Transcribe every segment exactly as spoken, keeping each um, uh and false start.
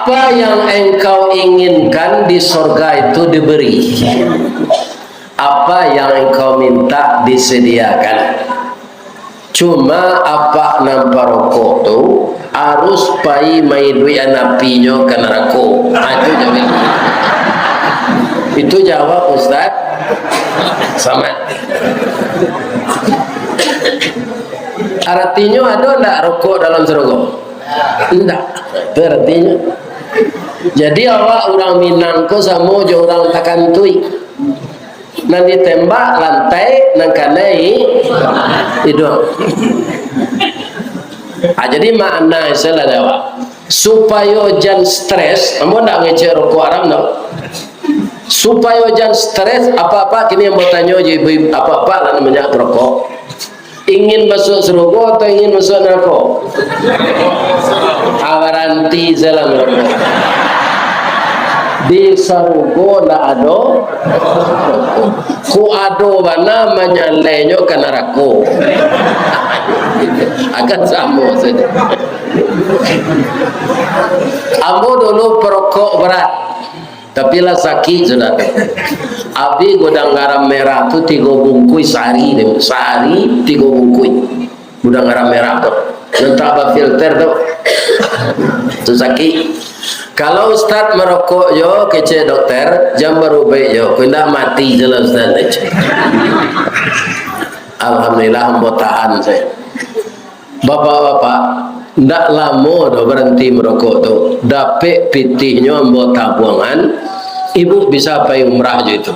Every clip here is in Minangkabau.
Apa yang engkau inginkan di sorga itu diberi. Apa yang engkau minta disediakan. Cuma apak nan parokok tu harus pai maiduikan apinyo ka narako. Ha, itu jawab. Itu jawab Ustaz Samad. Aratinyo, ado ndak rokok dalam sarugo? Indak. Itu aratinyo. Jadi, awak urang Minang ko samo jo urang Takantuik. Nan ditembak lantai, nan kanai iduang. Ah, jadi makna istilah dek awak. Supayo jan stres, ambo ndak ngecek rokok haram doh. Supayo jan stres, apak-apak kini ambo tanyo jo ibu-ibu, apak-apak lah banyak perokok. Ingin masuk sarugo atau ingin masuk narako? Ah, baranti salah narako. Di sarugo ndak ado. Kok ado bana manyalainyo ka narako. Akan samo sajo. Ambo dulu perokok berat. Tapi lah sakik sudah tu. Abih gudang garam merah tu tigo bungkuih sahari tu. Sahari tigo bungkuih. Gudang garam merah tu. Nan tak bafilter tu. Tu sakik. Kalau ustaz marokok jo, kecek dokter, jan barubaik jo. Ko indak mati je lah ustaz. Alhamdulillah, ambo tahan sajo. Bapak-bapak, ndak lamo doh baranti marokok tu. Dapek pitihnyo ambo tabuangan, ibu bisa pai umrah jo itu.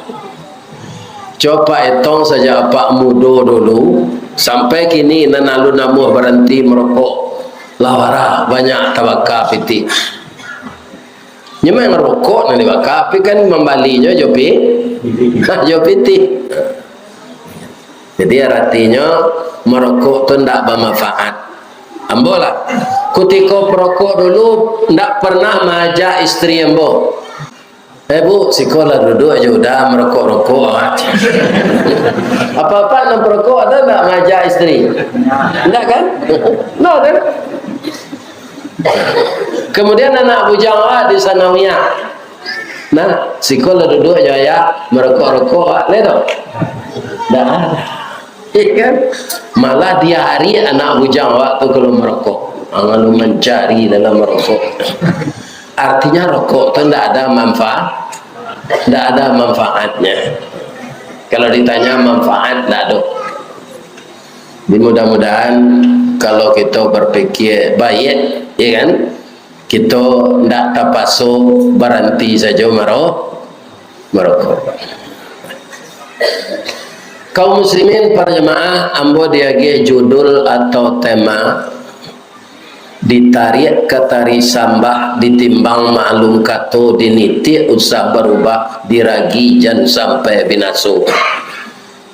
Cubo apak etong sajak apak mudo dulu, sampai kini nan alun namuah baranti marokok. Lah bara banyak tabaka pitih. Nyo memang rokok nan dibaka, tapi kan mambalinyo jo pi-, jo pitih. Jadi, aratinyo, marokok tu ndak bamanfaat. Ambo lah, kutiko parokok dulu, ndak pernah maajak istri ambo, "Eh, Bu, siko lah duduak jo uda, marokok-rokok awak." Apak-apak nan parokok ado ndak maajak istri? Ndak, kan? No, kan? Kemudian anak bujang awak di sanawiyah. "Nah, siko lah duduak jo ayah, marokok-rokok awak," lai tu? Ndak ado. Iya kan? Malah di hari anak bujang awak tu kalau marokok. Lalu mancari dalam marokok. Artinya rokok tu ndak ada manfa-, ndak ada manfaatnya. Kalau ditanya manfaat, ndak ada. Jadi mudah-mudahan kalau kita berpikir baik, ya kan? Kito ndak tapaso baranti sajo maro-, marokok. Kaum muslimin para jamaah, ambo diagiah judul atau tema, "Ditariak ka tari sambah, ditimbang maklum kato, dinitiak usah barubah, diragi jan sampai binaso."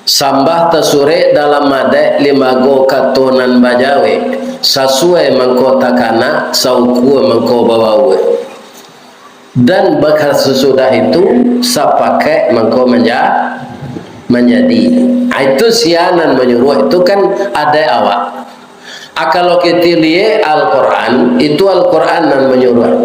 Sambah tasurek dalam adaik, limbago kato nan bajawek, sasuai mangko takanak, saukua mangko babaua. Dan bakasusudah itu, sapakaik mangko manja-, manjadi. Ah, itu sia nan manyuruah, itu kan adaik awak. Ah, kalau kito liek Al-Quran, itu Al-Quran nan manyuruah.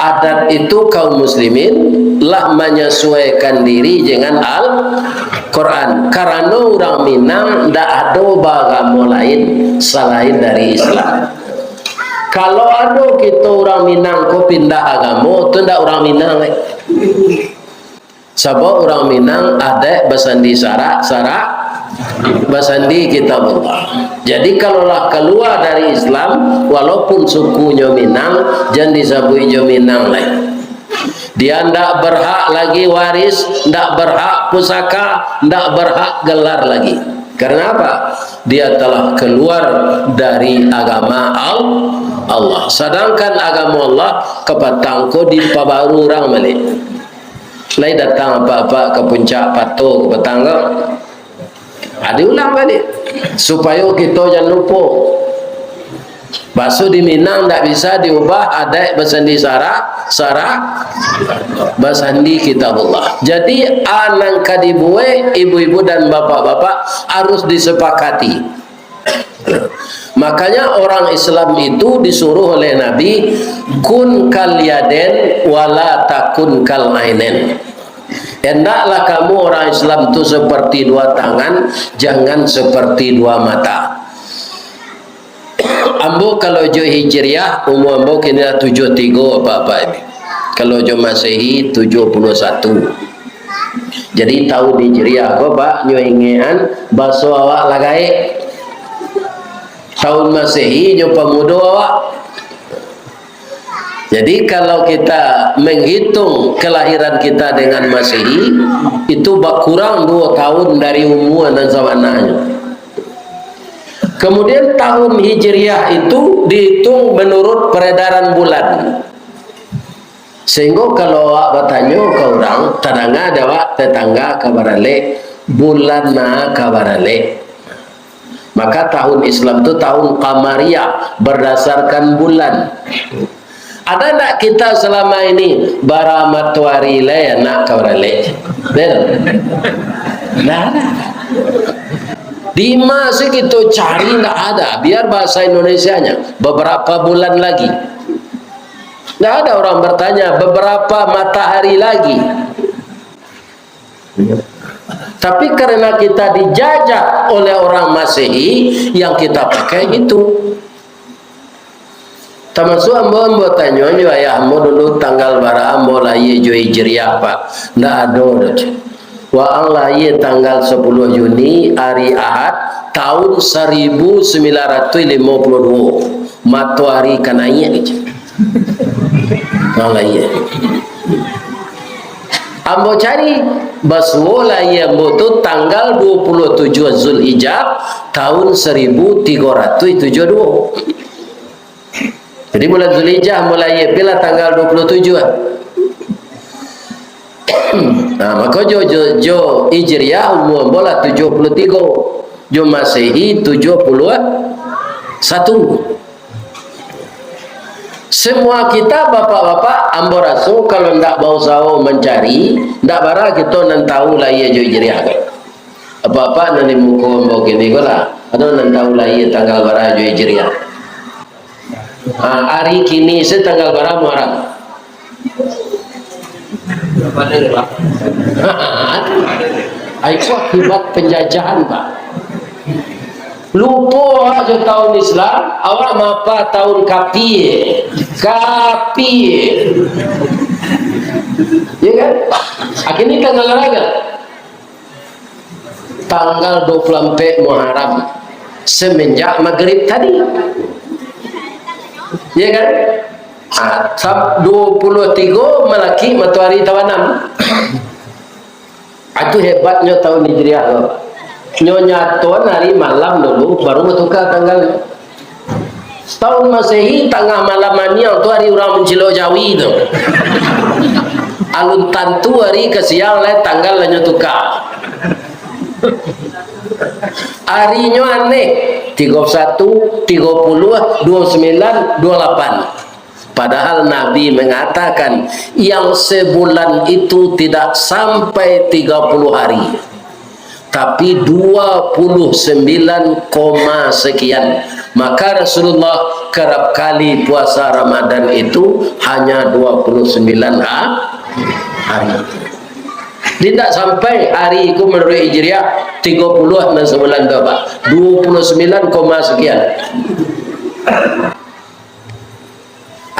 Adat itu kaum muslimin lah manyasuaikan diri dengan Al-Quran. Karano urang Minang ndak ado baagamo lain salain dari Islam. Kalau ado kito urang Minang ko pindah agamo, tu ndak urang Minang lai. Sabab urang Minang adaik basandi syarak, syarak basandi Kitabullah. Jadi, kalau lah kalua dari Islam, walaupun sukunyo Minang, jan disabuik jo Minang lai. Dia ndak berhak lagi waris, ndak berhak pusaka, ndak berhak gelar lagi. Karena apa? Dia telah keluar dari agama Al-, Allah. Sedangkan agama Allah kapatang ko dipabaru urang baliak. Lai datang apak-apak ka puncak pato ka patang ko? Ha, diulang baliak. Supayo kito jan lupo. Baso di Minang ndak bisa diubah adaik basandi syarak, syarak basandi Kitabullah. Jadi, a nan ka dibuek ibu-ibu dan bapak-bapak harus disepakati. Makanya orang Islam itu disuruh oleh Nabi, "Kun kal yaden wala takun kal ainen." Hendaklah kamu orang Islam tu seperti dua tangan, jangan seperti dua mata. Ambo kalau jo Hijriah, umur ambo kini lah tujuah tigo, Bapak-bapak ini. Kalau jo Masehi, tujuah puluah satu. Jadi, tahun Hijriah ko, Pak, nyo ingekan, baso awak lah gaek. Tahun Masehi nyo pamudo awak. Jadi, kalau kita menghitung kelahiran kita dengan Masehi, itu bakurang duo tahun dari umur nan sabananyo. Kemudian, tahun Hijriah itu dihitung menurut peredaran bulan. Sehingga kalau awak batanyo ka urang, tadanga dek awak tetangga ka baralek, bulan na ka baralek. Maka tahun Islam tu tahun Qamariyah, berdasarkan bulan. Ada ndak kita selama ini bara matoari lai anak ka baralek? Ndak ada. Di ma se kito cari, ndak ada. Biar bahasa Indonesianya, beberapa bulan lagi. Nggak ada orang bertanya, "Beberapa matahari lagi?" Tapi karena kita dijajah oleh orang Masehi, yang kita pakai itu. Tamasuk ambo, ambo tanyo jo ayah ambo dulu, tanggal bara ambo lahia jo Hijriah, Pak. Ndak ado doh. Waang lahia tanggal sapuluah Juni, ari Ahad, tahun saribu sambilan ratuih limo puluah duo. Matoari ka naiak, kecek. Nah, lahia. Ambo cari, basuo lahia ambo tu tanggal duo puluah tujuah Zulhijjah, tahun saribu tigo ratuih tujuah duo. Jadi, bulan Zulhijjah ambo lahia, pi lah tanggal duo puluah tujuah. Nah, mako jo, jo, jo Hijriah umur ambo lah tujuah puluah tigo, jo Masehi tujuah puluah satu. Semua kita, bapak-bapak, ambo raso kalau ndak bausaho mancari, ndak bara kito nan tahu lahia jo Hijriah. Bapak-bapak nan di muko ambo kini ko lah, ado nan tahu lahia tanggal bara jo Hijriah? Ha, ari kini se tanggal bara Muharram? Ai, itu akibat penjajahan, Pak. Lupo awak jo tahun Islam, awak maapa tahun kapie. Kapie. Ya kan? Akhirnya tanggal bara? Tanggal dua puluh empat Muharram, semenjak maghrib tadi. Ya kan? Ah, sab-, dua puluh tigo malaki matoari tabanam. Ah, itu hebatnyo tahun Hijriah tu. Nyo nyatoan ari malam dulu, baru batuka tanggalnyo. Tahun Masehi, tangah malam maniang tu ari urang mancilok jawi tu. Alun tantu ari ka siang lai, tanggal lah nyo tuka. Arinyo aneh, tigo satu, tigo puluah, duo sembilan, duo lapan. Padahal Nabi mengatakan, yang sebulan itu tidak sampai tiga puluh hari, tapi dua puluh sembilan koma sekian. Maka Rasulullah kerap kali puasa Ramadan itu hanya dua puluh sembilan ha-, hari. Jadi, tidak sampai hari itu menurut Hijriah tiga puluh nan sebulan tu, Pak. Dua puluh sembilan koma sekian.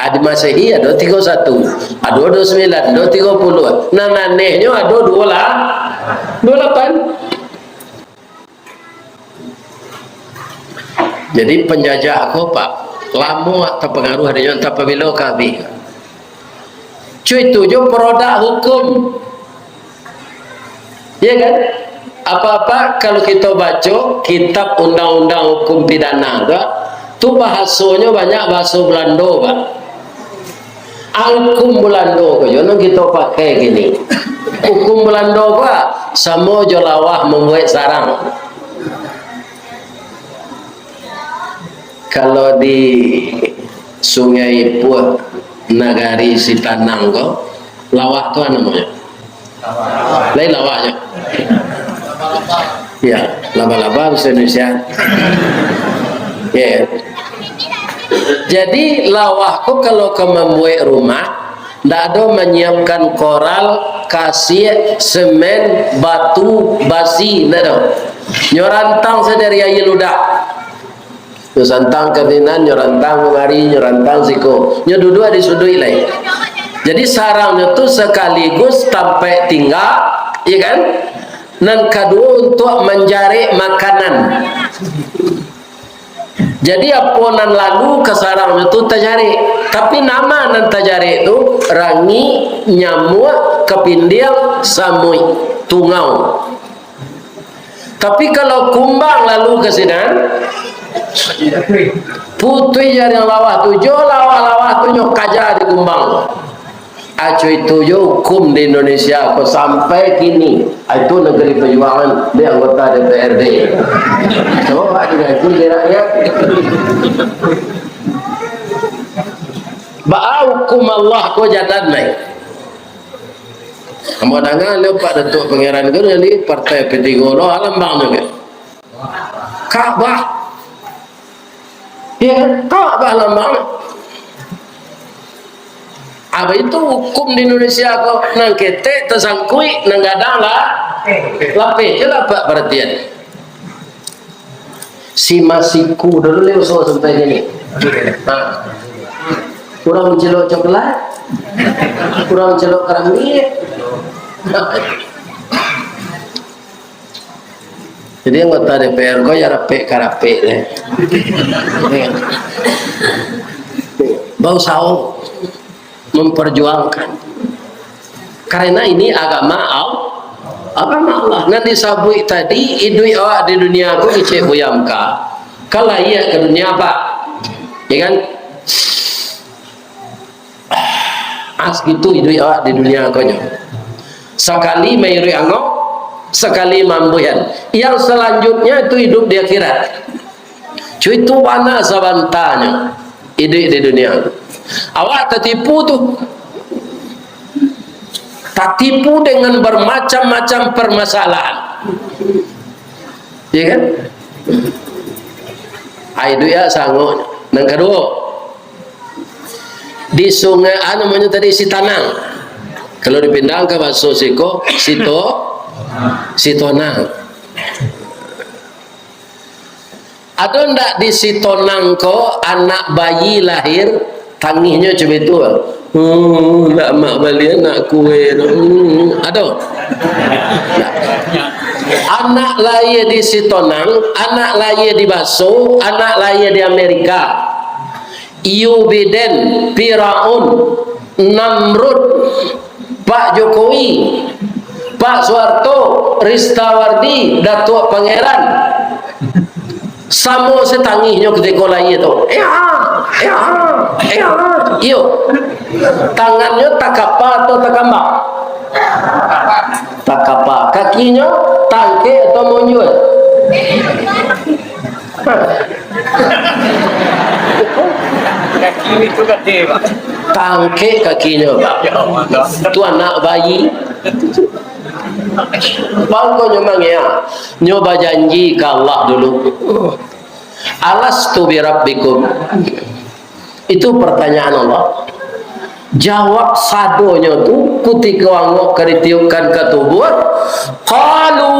Ado Masehi, ado tigo satu, ado dua sembilan, ado tigo puluh. Nan anehnyo ado dua lah, dua lapan. Jadi penjajah ko, Pak, lamo tapangaruah dinyo, antah pabilo ka abih. Cuy, itu jo produk hukum. Ya kan? Apa-apa kalau kita baca kitab undang-undang hukum pidana tu, tu bahasonyo banyak bahaso Belando, Pak. Ah, hukum Belando ko jo nan kita pakai kini. Hukum Belando ko, Pak, samo jo lawah mambuek sarang. Kalau di Sungai Ipuh, Nagari Sitanang ko, lawah tu namonyo. Lain lawah nyo. Ya. Laba-laba bahasa Indonesia. Ya. Jadi, lawah ko kalau ka mambuek rumah, ndak ado manyiapkan koral, kasiak, semen, batu, basi, ndak ado. Nyo rantang sajo dari aia ludah. Nyo santang ka sinan, nyo rantang kamari, nyo rantang siko. Nyo duduak di suduik lai. Jadi, sarangnyo tu sakaligus tampek tingga, ya kan? Nan kaduo, untuak manjarek makanan. Jadi, apo nan lalu ka sarangnyo tu tajarek. Tapi, nama nan tajarek tu? Rangik, nyamuak, kapindiang, samuik, tungau. Tapi, kalau kumbang lalu ka sinan, putuih jariang lawah tu, jo lawah-lawah tu nyo kaja di kumbang. Aco itu jo hukum di Indonesia ko sampai kini. Ah, itu Negeri Perjuangan di anggota D P R D. Coba digaji di rakyat. Baa hukum Allah ko jalan, lai. Ambo danga lo Pak Datuak Pangeran ko dari Partai P tigo lo, lambang tu kan. Ka'bah. Ya kan? Ka'bah lambang. Apa itu hukum di Indonesia ko? Nan ketek tasangkuik, nan gadang lah lapeh. Lapeh je lah, Pak, perhatian. Si masiku dulu le usaha sampai kini. Ha. Kurang celok coklat, kurang celok keramik. Jadi anggota D P R ko ya rapek-karapek deh. Bau sawo memperjuangkan. Karena ini agama Al-, agama Allah. Nan disabuik tadi, iduik awak di dunia ko kecek buyam ka, ka lahia ka dunia, Pak. Ya kan? As gitu iduik awak di dunia ko nyo. Sakali mairuik angok, sakali mambuihan. Yang selanjutnya itu hidup di akhirat. Cuy, itu bana sabantanyo iduik di dunia. Awak tatipu tu. Tatipu dengan bermacam-macam permasalahan. Ya kan? Ai, iduik ya sangok. Nan kaduo, di sungai, ah, namonyo tadi, Sitanang. Kalau dipindahan ka baso siko, Sito-, Sitonang. Ado ndak di Sitonang ko anak bayi lahir, tangihnyo cuma itu, ah? Hmm, ndak mak bali anak kue tu. Hmm, ado. Anak lahir di Sitonang, anak lahir di Baso, anak lahir di Amerika. Joe Biden, Firaun, Namrud, Pak Jokowi, Pak Soeharto, Ristawardi, Datuak Pangeran. Samo satangihnyo katiko lahia tu. Ea, ea, ea. Iyo. Tangannyo takapa atau takambang? Takapa. Kakinyo tangkek atau monjuak? Kaki itu gede, Pak. Tangkek kakinyo, Pak. Ya Allah. Tu anak bayi. Bangkonyo mangea, nyo bajanji ka Allah dulu. "Alastu birabbikum?" Itu pertanyaan Allah. Jawab sadonyo tu, kutiko angok ka ditiupkan ka tubuah, qalu.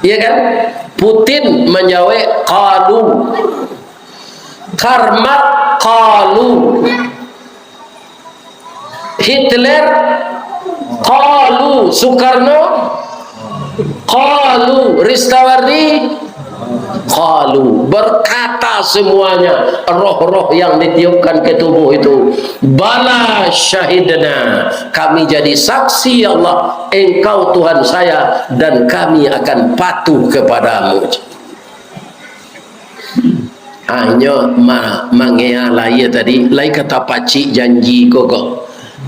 Ya kan? Putin manjawab, qalu. Karmat, qalu. Hitler, qalu. Soekarno, qalu. Ristawardi, qalu. Berkata semuanya, roh-roh yang ditiupkan ke tubuh itu, "Bala syahidna, kami jadi saksi, ya Allah, Engkau Tuhan saya, dan kami akan patuh kepadamu." Hanyo ma-, mangea lahia tadi, lai ka tapacik janji ko ko.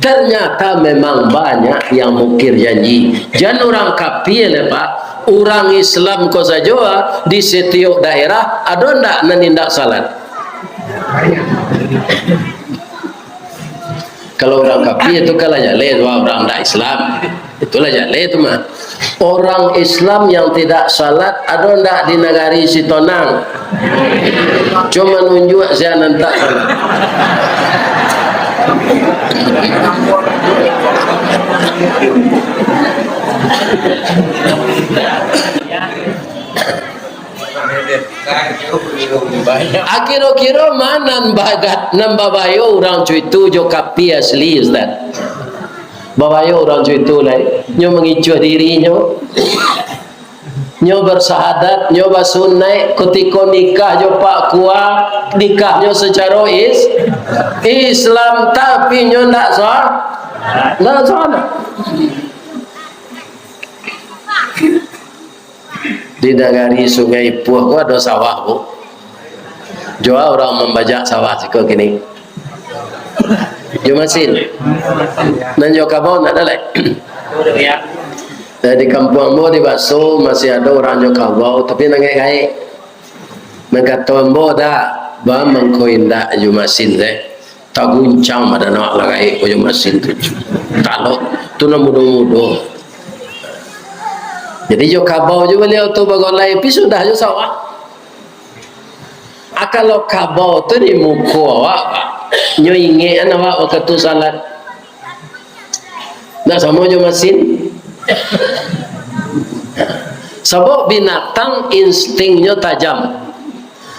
Ternyata memang banyak yang mukir janji. Jan urang kapia le, Pak. Urang Islam ko sajo, ah, di setiok daerah, ado ndak nan indak salat? Kalau urang kapia tu kan lah jaleh tu, ah, urang ndak Islam. Itulah jaleh tu mah. Orang Islam yang tidak salat ado ndak di nagari Sitonang? Cuma nunjuak sia nan tak salat. Akiro-kiro ma nan bagat, nan babayo urang cuitu jo kapi asli, Ustaz? Babayo urang cuitu lai, nyo mangicuah dirinyo, nyo bersahadat, nyo basunaik, kutiko nikah jo Pak Kua, nikahnyo sacaro is-, Islam, tapi nyo ndak sah, ndak salat. Di nagari Sungai Puah ko ado sawah, Bu. Jua urang mambajak sawah siko kini. Jo masin. Nan jo kabau ndak ado lai. Nah, di kampuang ambo di Baso masih ado urang jo kabau, tapi nan gaek-gaek. Nan kato ambo dak, ba mangko indak jo masin deh. Taguncang badan awak lah gaek ko jo masin tu. Talok tu nan mudo-mudo. Jadi jo kabau jo baliau tu bagolai, pi sudah jo sawah. Ah, kalau kabau tu di muko awak, Pak, nyo ingek an awak wakatu salat. Ndak samo jo masin. Sabab binatang instingnyo tajam.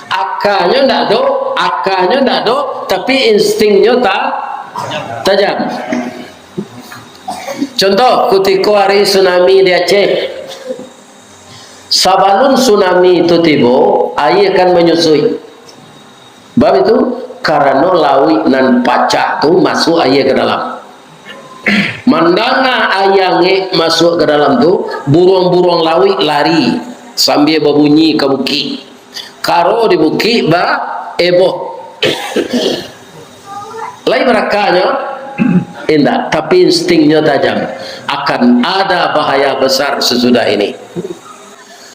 Akanyo ndak ado, akanyo ndak ado, tapi instingnyo ta-, tajam. Contoh, kutiko ari tsunami di Aceh. Sabalun tsunami tu tibo, aia kan manyusui. Bab itu, karano lauik nan pacah tu masuak aia ka dalam. Mandanga aia angek masuak ka dalam tu, buruang-buruang lauik lari sambia babunyi ka bukik. Karo di bukik ba-, eboh. Lai barakanyo? Indak, tapi instingnyo tajam. Akan ada bahaya besar sesudah ini.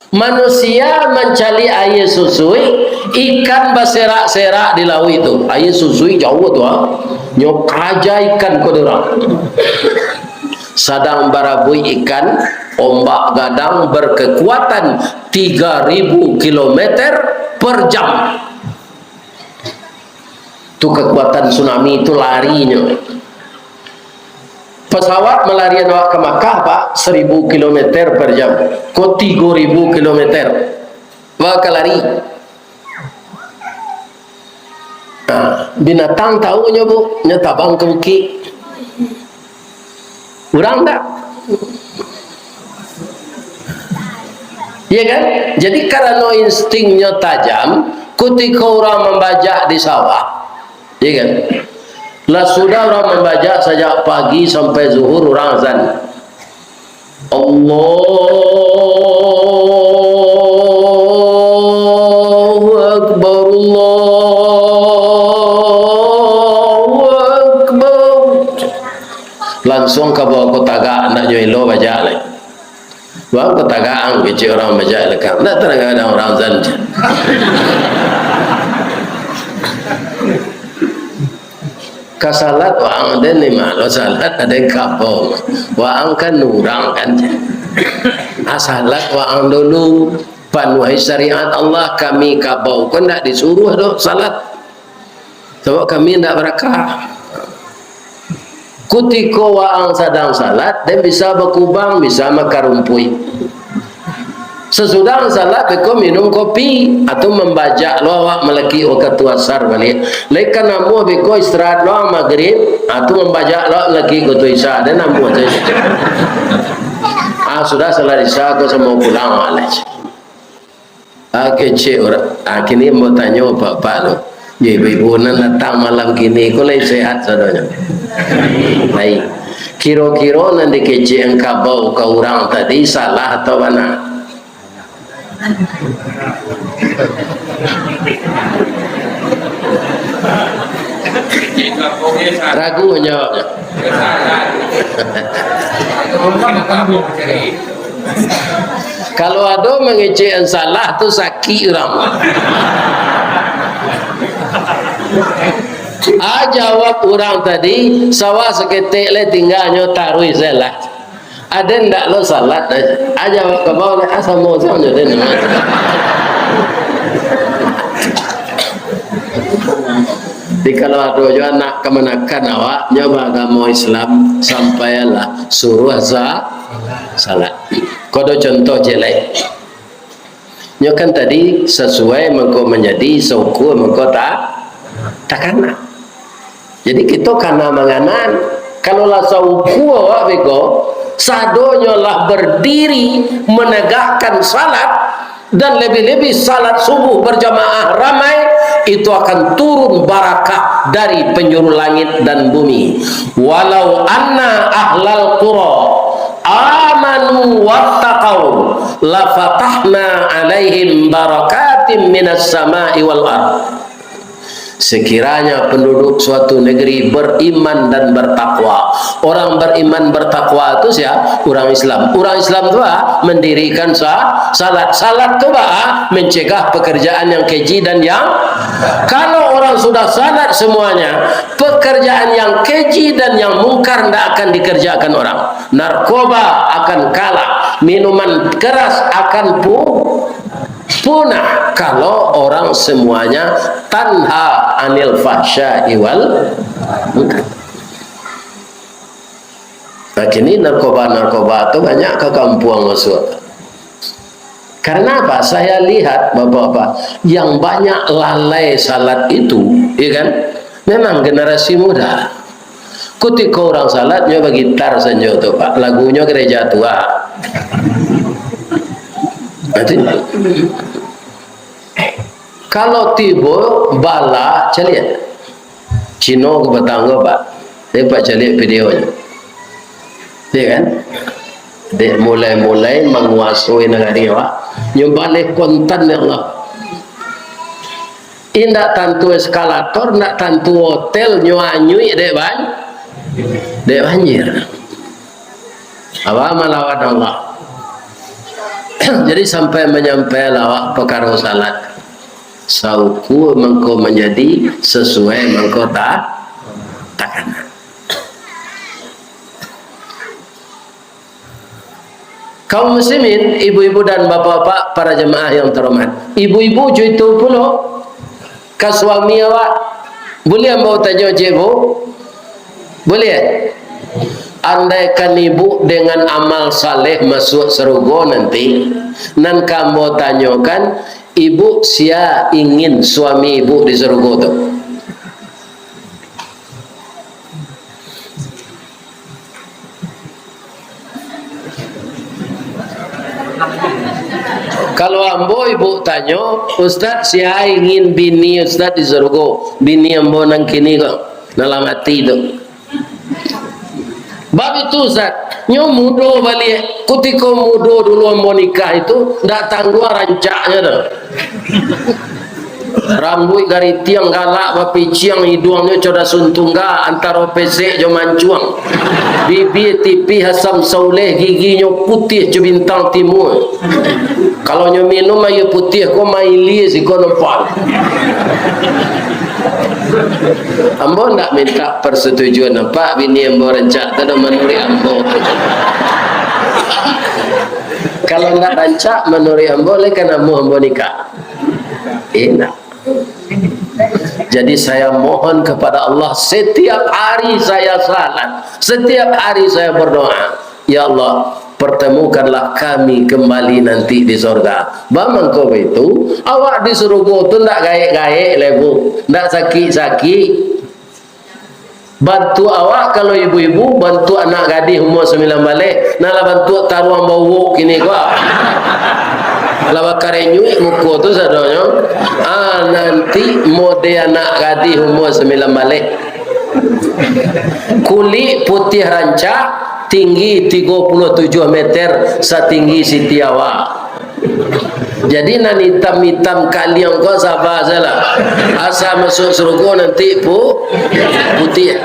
Manusia mancaliak aia susui, ikan baserak-serak di lauik tu. Aia susui jauah tu, ha. Nyo karaja ikan ko di urang. Sadang barabuik ikan, ombak gadang berkekuatan tiga ribu kilometer per jam. Tu kekuatan tsunami tu larinyo. Pesawat malarian awak ka Makkah, Pak, seribu kilometer per jam. Ko tigo ribu kilometer. Awak ka lari. Nah, binatang tahu nyo, Bu, nyo tabang ka bukik. Urang ndak? Iya kan? Jadi, karano instingnyo tajam, kutiko urang mambajak di sawah, iya kan? Lah sudah urang mambajak sajak pagi sampai zuhur, urang azan. Allahu Akbar, Allahu Akbar. Lansuang kabau ko tagak, ndak nyo elo bajak lai. Bau ko tagak ang, kecek urang bajak lekang. Ndak tadanga urang azan. Ka salat waang den ni mah, lo salat aden kabau. Waang kan urang kan. Ah, salat waang dulu, panuahi syariat Allah, kami kabau ko ndak disuruah doh salat. Sabab kami ndak barakah. Kutiko waang sadang salat, den bisa bakubang, bisa makarumpuik. Sasudah salat, beko minum kopi, atau mambajak lo awak malakik wakatu asar baliak. Lai ka namuah beko istirahat lo magrib, atau mambajak lo malakik wakatu isya, ado namuah tu. Ah, sudah salat isya, ko samo pulang awak lai. Ah, kecek urang. Ah, kini ambo tanyo apak-apak tu. Yo, ibu-ibu nan datang malam kini ko lai sehat sadonyo? Lai. Kiro-kiro nan dikecekan kabau ka urang tadi salah atau bana? Ragu manjawabnyo. Kalau ado mangecek nan salah tu, sakik urang. Ah, jawab urang tadi, sawah saketek lai tingganyo, taruih sajolah. Aden ndak lo salat, eh. Aja awak ka bawah, ah, samo sajo den. Jadi, kalau ado jo anak kamanakan awak, nyo baagamo Islam, sampaianlah, suruah sa-, salat. Ko do contoh jelek. Nyo kan tadi sasuai mangko manjadi, saukua mangko ta-, takana. Jadi kito kana manganan. Kalau lah saukua awak beko, sadonyo lah bardiri managakkan salat, dan lebih-lebih salat subuh berjamaah ramai, itu akan turun barakah dari penjuru langit dan bumi. Walau anna ahlal qura amanu wattaqau, lafatahna alaihim barakatim minas sama'i wal ard. Sekiranya penduduk suatu negeri beriman dan bertakwa. Orang beriman bertakwa tu sia? Orang Islam. Orang Islam tu, ah, mendirikan sa-, salat. Salat tu, ah, mencegah pekerjaan yang keji dan yang, kalau orang sudah salat semuanya, pekerjaan yang keji dan yang mungkar ndak akan dikerjakan orang. Narkoba akan kalah, minuman keras akan pu-, punah, kalau orang semuanya tanha anil fahsya'i wal munkar. Nah, kini narkoba-narkoba tu banyak ka kampuang masuak. Karena apa? Saya lihat, Bapak-bapak, yang banyak lalai salat itu, ya kan, memang generasi muda. Kutiko urang salat, nyo bagitar sanjo tu, Pak. Lagunyo gereja tua. Nanti, kalau tibo bala, caliak. Cino ko batanggo, Pak. Dek Pak caliak videonyo. Iya kan? Dek mulai-mulai manguasoi nagari, Pak. Nyo baleh kontan, ya Allah. Indak tantu eskalator, indak tantu hotel, nyo anyuik dek ban-, dek banjir. Apa malawan Allah? Jadi sampai manyampai lawak pakaro salat. Saukua mangko manjadi, sasuai mangko ta-, takana. Kaum muslimin, ibu-ibu dan bapak-bapak, para jamaah yang terhormat. Ibu-ibu jo itu pulo, ka suami awak. Buliah ambo tanyo, Cik, Bu? Buliah? Andaikan ibu dengan amal saleh masuak sarugo nanti, nan ka ambo tanyokan, ibu sia ingin suami ibu di sarugo tu? Kalau ambo ibu tanyo, "Ustaz, sia ingin bini Ustaz di sarugo?" Bini ambo nan kini ko, nan lah mati tu. Bab itu, Ustaz, nyo mudo baliak. Kutiko mudo dulu ambo nikah itu, ndak tangguang rancaknyo tu. Rambuik garitiang galak bapiciang, iduangnyo coda suntungga antaro pesek jo mancuang. Bibia tipih asam sauleh, giginyo putiah jo bintang timua. Kalau nyo minum aia putiah ko, mailia siko nampak. Ambo ndak minta persetujuan apak, bini ambo rancak tu dah manuruik ambo. Kalau ndak rancak manuruik ambo, lai ka namuah ambo nikah. Indak. Jadi, saya mohon kepada Allah, setiap hari saya salat, setiap hari saya berdoa, "Ya Allah, pertemukanlah kami kembali nanti di sorga." Bamangko baitu, awak di surugo tu ndak gaek-gaek lai, Bu, ndak sakik-sakik. Bantuak awak, kalau ibu-ibu, bantuak anak gadih umua sambilan baleh, nan lah bantuak taruang bauwok kini ko. Lah bakarenyuik muko tu sadonyo. Ah, nanti mode anak gadih umua sambilan baleh. Kulik putiah rancak, tinggi tigo puluah tujuah meter, satinggi Siti Hawa. Jadi, nan itam-itam kaliang ko saba sajolah. Asa masuak surugo nanti pu-, putiah.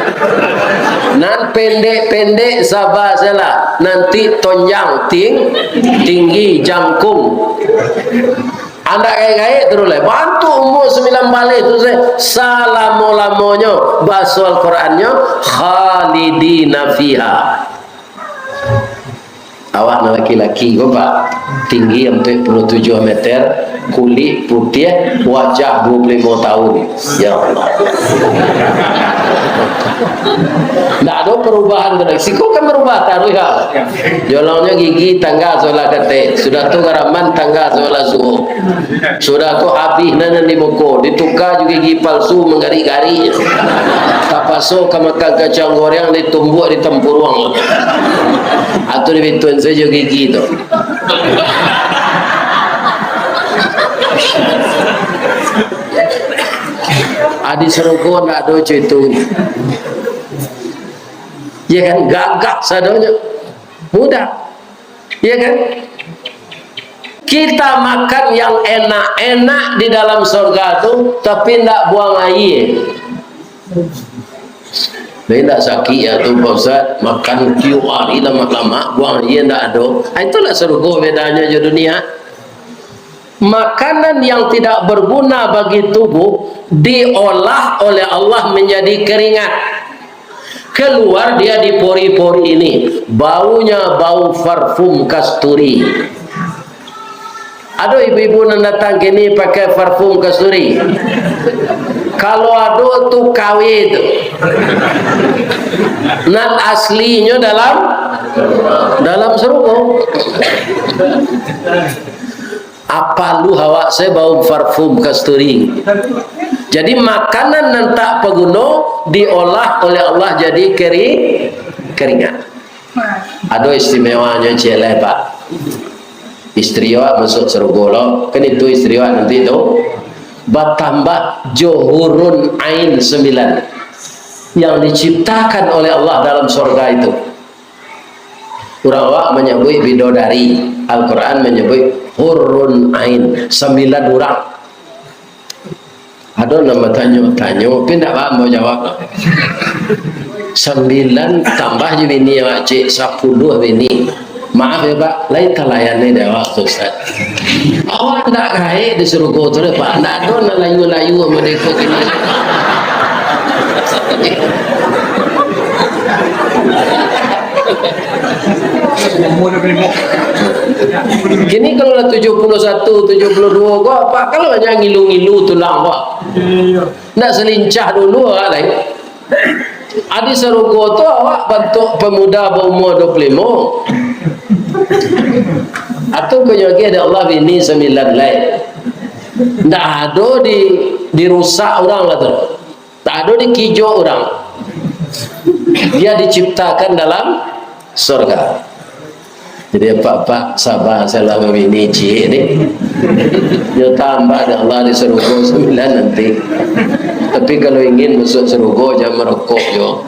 Nan pendek-pendek saba sajolah. Nanti tonjang, ting-, tinggi, jangkung. Andak gaek-gaek taruih lai. Bantuak umua sambilan baleh tu se, salamo-lamonyo. Baso Al-Qurannyo, "Khalidina fiha." Awak nan laki-laki ko, Pak, tinggi ampek puluah tujuah meter, kulik putiah, wajah duo puluah limo tahun. Ya Allah. Ndak ado perubahan tu lai. Siko kan berubah taruih, ha. Jolongnyo gigi tangga sabalah katek, sudah tu garaman tangga sabalah suok. Sudah tu habih nan di muko, dituka jo gigi palsu manggarik-garik. Tapaso ka makan kacang goreng, ditumbuak di tampuruang. Atau dibituan sajo gigi tu. Adi sarugo ndak ado cuy tu. Ya kan, gagah sadonyo. Mudah. Ya kan? Kita makan yang enak-enak di dalam sorga tu, tapi ndak buang aia. Jadi ndak sakik ya tu, Pak Ustaz, makan tiok hari lamak-lamak, buang aia ndak ado. Ah, itulah sarugo bedanya jo dunia. Makanan yang tidak berguna bagi tubuh diolah oleh Allah menjadi keringat. Keluar dia di pori-pori ini, baunya bau parfum kasturi. Ado ibu-ibu nan datang kini pakai parfum kasturi? Kalau ado tu K W tu. Nan aslinyo dalam, dalam sarugo. Apo lu awak se bau parfum kasturi? Jadi, makanan nan tak paguno diolah oleh Allah jadi keri-, keringat. Ado istimewanyo ciek lai, Pak. Istri awak masuak sarugo lo, kan itu istri awak nanti tu, batambah jo hurun ain sambilan yang diciptakan oleh Allah dalam sorga itu. Urang awak manyabuik bidodari, Al-Quran manyabuik hurun ain, sambilan urang. Ado nan batanyo-tanyo, tapi ndak paham mau jawab. Sambilan tambah jo bini awak ciek, sapuluah bini. Maaf ya, Pak, lai talayan ni dek awak tu, Ustaz. Awak ndak gaek di sarugo tu deh, Pak. Ndak ado nan layu-layu sama deko kini. Kini kalau lah tujuh puluh satu, tujuh puluh dua ko, Pak, kalau banyak ngilu-ngilu tulang, Pak. Ndak salincah dulu, Pak, lai. Adi sarugo tu awak bantuak pamuda baumua dua puluh limo. Atau kau nyoge ada Allah bini sambilan lai. Ndak ado di, dirusak urang lah tu. Tak ado dikijo urang. Dia diciptakan dalam sorga. Jadi, apak-apak, saba salah mambini ciek ni. Nyo tambah dek Allah di sarugo sambilan nanti. Tapi kalau ingin masuk sarugo, jangan marokok jo.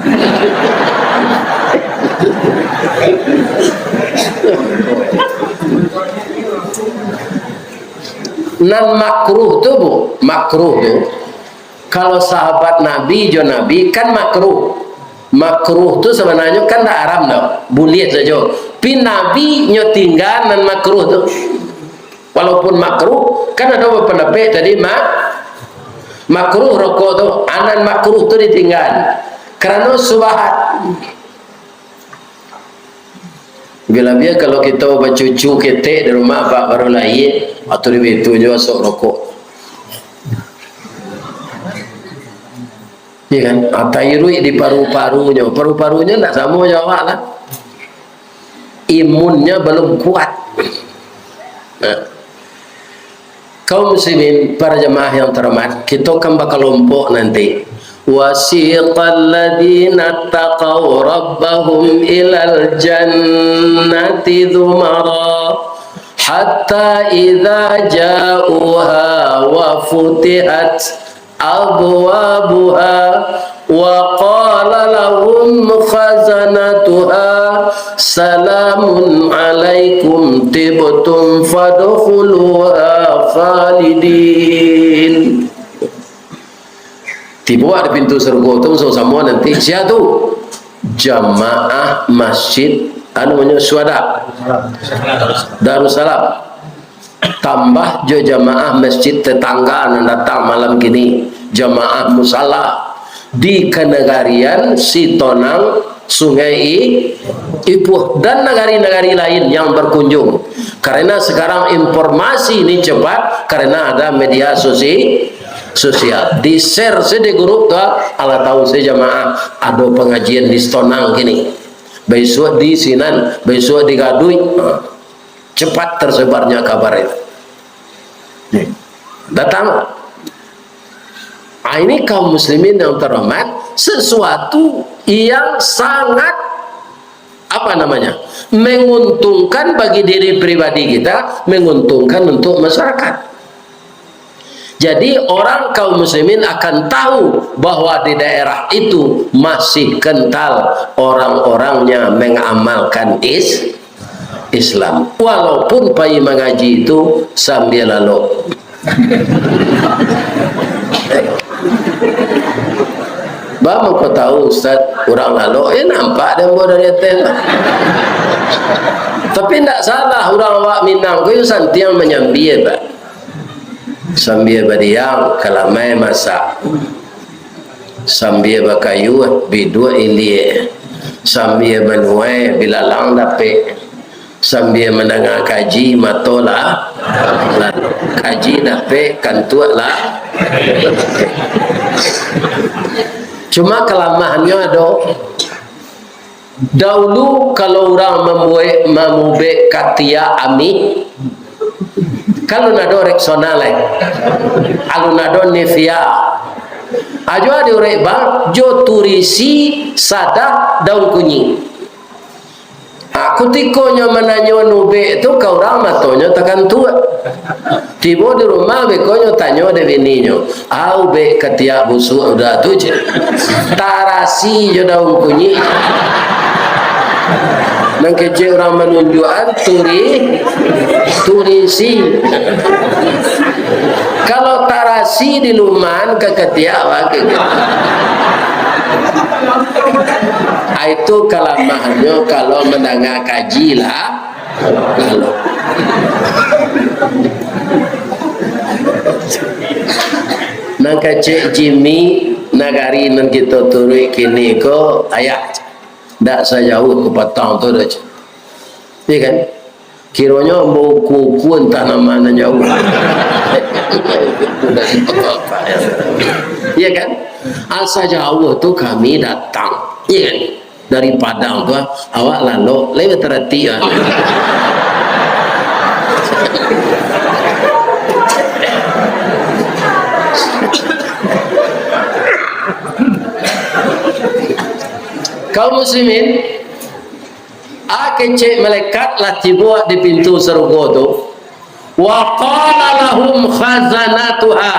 Nan makruh tu, Bu, makruh tu, kalau sahabat Nabi jo Nabi kan makruh. Makruh tu sabananyo kan ndak haram doh, buliah sajo. Pi Nabi nyo tingga nan makruh tu. Walaupun makruh, kan ado bapandapek tadi ma-, makruh rokok tu, a nan makruh tu ditingga. Karano subahat. Labiah-labiah kalau kito bacucu ketek di rumah, Pak, baru lahia, atau di itu juo asok rokok. Ya kan? Ah, tairuik di paru-parunyo. Paru-parunyo ndak samo jo awak lah. Imunnya belum kuat. Nah. Kaum muslimin, para jamaah yang terhormat, kito kan bakalompok nanti. وسيق الذين اتقوا ربهم إلى الجنة زمرا حتى إذا جاءوها وفتحت أبوابها وقال لهم خزنتها سلام عليكم طبتم فادخلوها خالدين. Tibo di pintu sarugo tu samo-samo nanti. Sia tu? Jamaah masjid, anu namonyo, Syuhada. Darussalam. Tambah jo jamaah masjid tetangga nan datang malam kini. Jamaah musala di kanagarian Sitonang, Sungai I-, Ipuh, dan nagari-nagari lain yang berkunjung. Karena sekarang informasi ini cepat, karena ada media sosi-, sosial. Di-share se di grup tu, alah tahu se jamaah, ado pangajian di Stonang kini. Baisuak di sinan, baisuak di Gaduik. Ha. Cepat tersebarnya kabar itu. Datang. Ah, ini kaum muslimin yang terhormat, sesuatu yang sangat, apa namanya, menguntungkan bagi diri pribadi kita, menguntungkan untuk masyarakat. Jadi, orang kaum muslimin akan tahu bahwa di daerah itu masih kental orang-orangnya mengamalkan is-, Islam. Walaupun pai mangaji itu sambia lalok. Ba, mangko tahu, Ustaz, urang lalok, eh, nampak dek ambo dari ateh tu. Tapi ndak salah, urang awak Minang ko yo santiang manyambia, Pak. Sambia badiam, kalamai masak. Sambia bakayuah, biduak ilia. Sambia manuai, bilalang dapek. Sambia mandanga kaji, mato lah, lah, kaji dapek, kantuak lah. Cuma kalamahannyo ado. Daulu, kalau urang mambuek, mamubek katiak amih, kalau nado Rexona lai, alun nado Nivea, ajo diurek bang jo turisi, sadah, daun kunyik. Ha, kutikonyo mananyo nubek tu ka urang, matonyo takantuak. Tibo di rumah, bekonyo tanyo dek bininyo, "Au bek katiak busuak udah tu," cek. "Tarasi jo daun kunyik." Nan kecek urang manunjuakan turi-, turisi. Kalau tarasi dilumaan ka katiak, wah, ka katiak. Ah, itu kalamahannyo kalau mandanga kaji lah. Lalu. Nan kecek Jimmy, nagari nan kito turuik kini ko, ayah, dak sajauh ka patang tu doh, cek. Iya kan? Kironyo ambo uku-uku antah nan ma nan jauh. Iya kan? Asa jauh tu kami datang. Iya kan? Dari Padang tu, awak lalok, lai bataratik, ah. Kaum muslimin, ah, kecek malaikat lah tibo di pintu sarugo tu. Wa qala lahum khazanatuha,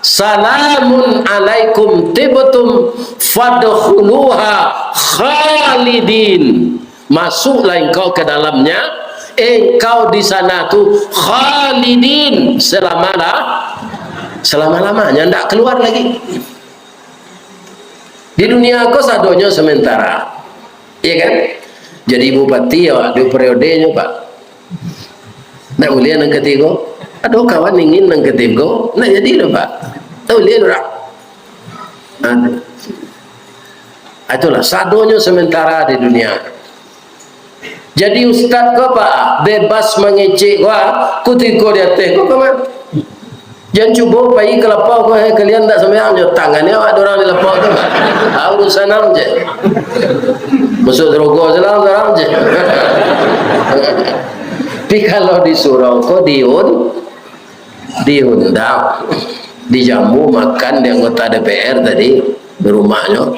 "Salamun alaikum tibtum fadkhuluha khalidin." Masuklah engkau ke dalamnya, engkau di sana tu khalidin, selama-la-, selama-lamanya, ndak keluar lagi. Di dunia ko sadonyo sementara. Iya kan? Jadi bupati awak duo periodenyo, Pak. Ndak buliah nan katigo. Ado kawan ingin nan katigo, ndak jadi doh, Pak. Ndak buliah doh, Pak. Nah, itulah, sadonyo sementara di dunia. Jadi ustaz ko, Pak, bebas mangecek ko, ah, kutiko di ateh ko, ko mah. Jan cubo pai ka lapau ko, "Hei, kalian ndak sumbayang jo tangan ni awak, ado urang di lapau tu, Pak." Ah, urusan am je. Masuk sarugo salah urang je. Tapi kalau di surau ko diun-, diundang, dijamu makan di anggota D P R tadi, di rumahnyo.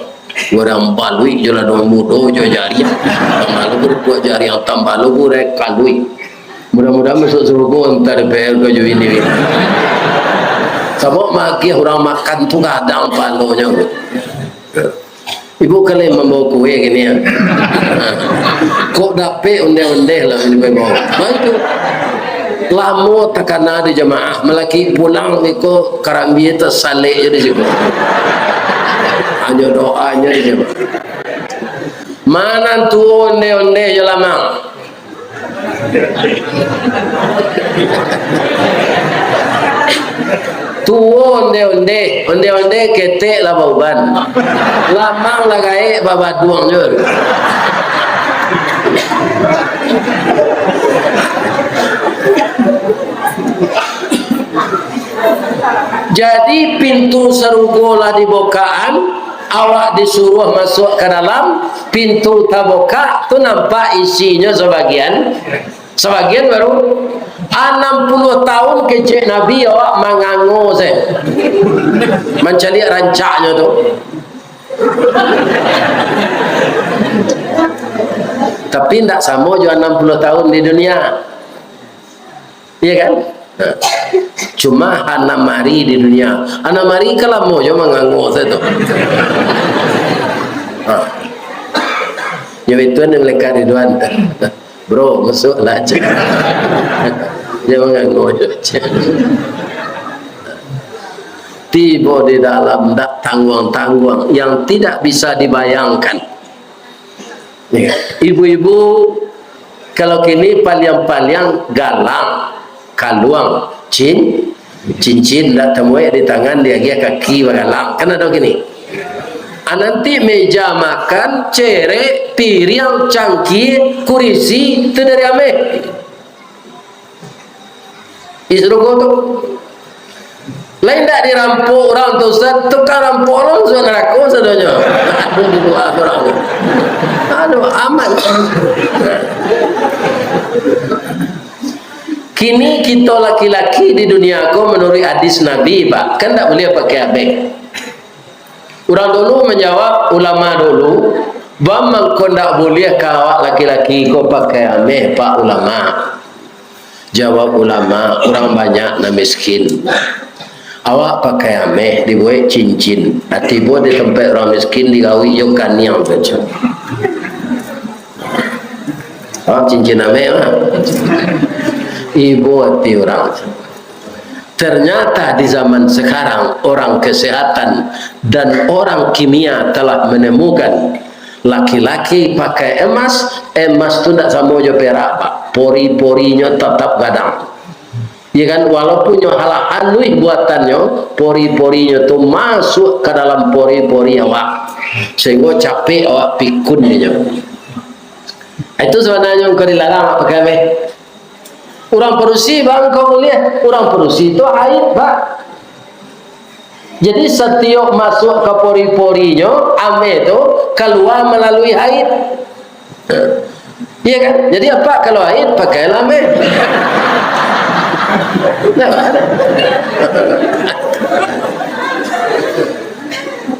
Urang baluik jo ladang mudo jo jariang. Tambah lugu dek jariang, tambah lugu dek kaluik. Mudah-mudahan masuk sarugo antah D P R ko jo ini. Sabab maagiah urang makan tu gadang palonyo. Ibu kalian mambawa kue gini ya. Kok dapek ondeh-ondeh lah yang dibawa. Nah, itu. Lamo takana di jamaah, malaki pulang iko karambia tasalek je di situ. Hanyo doa je di jamaah. Mana tu ondeh-ondeh je lamang. Tuo onde-onde, onde-onde ketek lah bauban. Lamang lah gaek babaduang juo. Jadi, pintu sarugo lah dibokaan, awak disuruah masuak ka dalam, pintu tabukak, tu nampak isinyo sabagian, sabagian baru. Anam puluah tahun kecek Nabi, awak mangango sajo, mancaliak rancaknyo tu. Tapi ndak samo jo anam puluah tahun di dunia. Iya kan? Nah. Cuma anam ari di dunia. Anam ari kan lamo jo mangango sajo tu. Ha. Yo, itu nan malaikat Ridwan. Bro, masuaklah, cek. Dia mangango je, cek. Tibo di dalam, ndak tangguang-tangguang, yang tidak bisa dibayangkan. Ya. Ibu-ibu, kalau kini paliang-paliang galang, kaluang, cin-, cincin, ndak tamuek di tangan, diagiah kaki bagalang. Kan ado kini. Ah, nanti meja makan, cerek, piriang, cangkie, kurisi, tu dari ameh. Di sarugo tu. Lain ndak dirampok urang tu, Ustaz, tukang rampok urang masuak narako sadonyo. Aduh, di lua urang tu. Aduh, aman. Kini kito laki-laki di dunia ko, manuruik hadis Nabi, Pak, kan ndak buliah pakai ameh. Urang dulu manjawab, ulama dulu, "Baa mangko ndak buliah ka awak laki-laki ko pakai ameh, Pak Ulama?" Jawab ulama, "Urang banyak nan miskin. Awak pakai ameh, dibuek cincin. Tibo di tampek urang miskin, digawik jo kaniang sajo." Oh, cincin ameh mah. Ibo ati urang. Ternyata di zaman sekarang, orang kesehatan dan orang kimia telah menemukan laki-laki pakai emas, emas tu ndak samo jo perak, Pak. Pori-porinyo tatap gadang. Ya kan, walaupun nyo alah aluih buatannyo, pori-porinyo tu masuak ka dalam pori-pori awak, sehinggo capek awak pikun inyo. Itu sabananyo engkau dilarang awak pakai ameh. Urang padusi, baa mangko buliah? Urang padusi tu haid, Pak. Jadi, satiok masuak ka pori-porinyo, ameh tu kalua malalui haid. Iya kan? Jadi, apak kalau haid, pakailah ameh. Nah,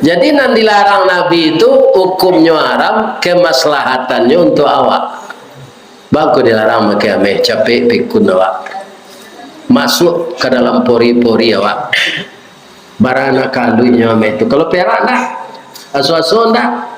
jadi, nan dilarang Nabi tu hukumnyo haram, kemaslahatannyo untuak awak. Baa mangko dilarang pakai ameh, capek pikun awak. Masuak ka dalam pori-pori awak. Bara nan ka aluihnyo ameh tu. Kalau perak ndak. Aso-aso ndak.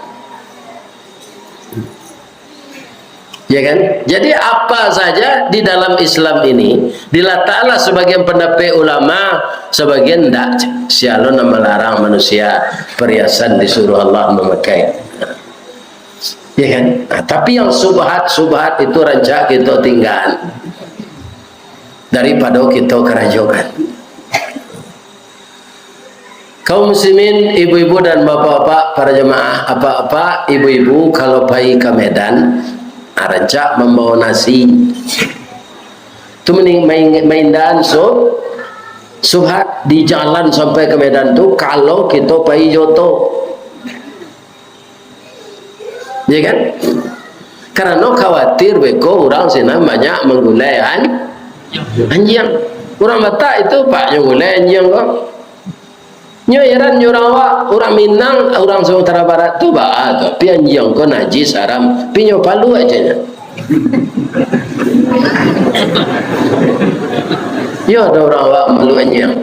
Ya kan? Jadi, apa saja di dalam Islam ini, dilataklah sebagian pendapat ulama, sebagian ndak. Sia lo nan malarang manusia perhiasan disuruh Allah mamakai. Ya kan? Nah, tapi yang subhat-subhat itu rancak kito tinggaan daripado kito karajokan. Kaum muslimin, ibu-ibu dan bapak-bapak, para jamaah, apak-apak, ibu-ibu, kalau pai ka Medan, ah, rancak mambawa nasi. Tu mending main, main dan so, subhat di jalan sampai ka Medan tu, kalau kito pai jo oto. Ya kan? Karano khawatir beko urang sinan banyak manggulai an-, anjiang. Urang Batak itu, Pak, nyo gulai anjiang ko. Nyo heran nyo urang awak, urang Minang, urang Sumatera Barat tu, baa tu, tapi anjiang ko najis, haram, tapi nyo paluak aja nyo. Yo, ado urang awak malu anjiang.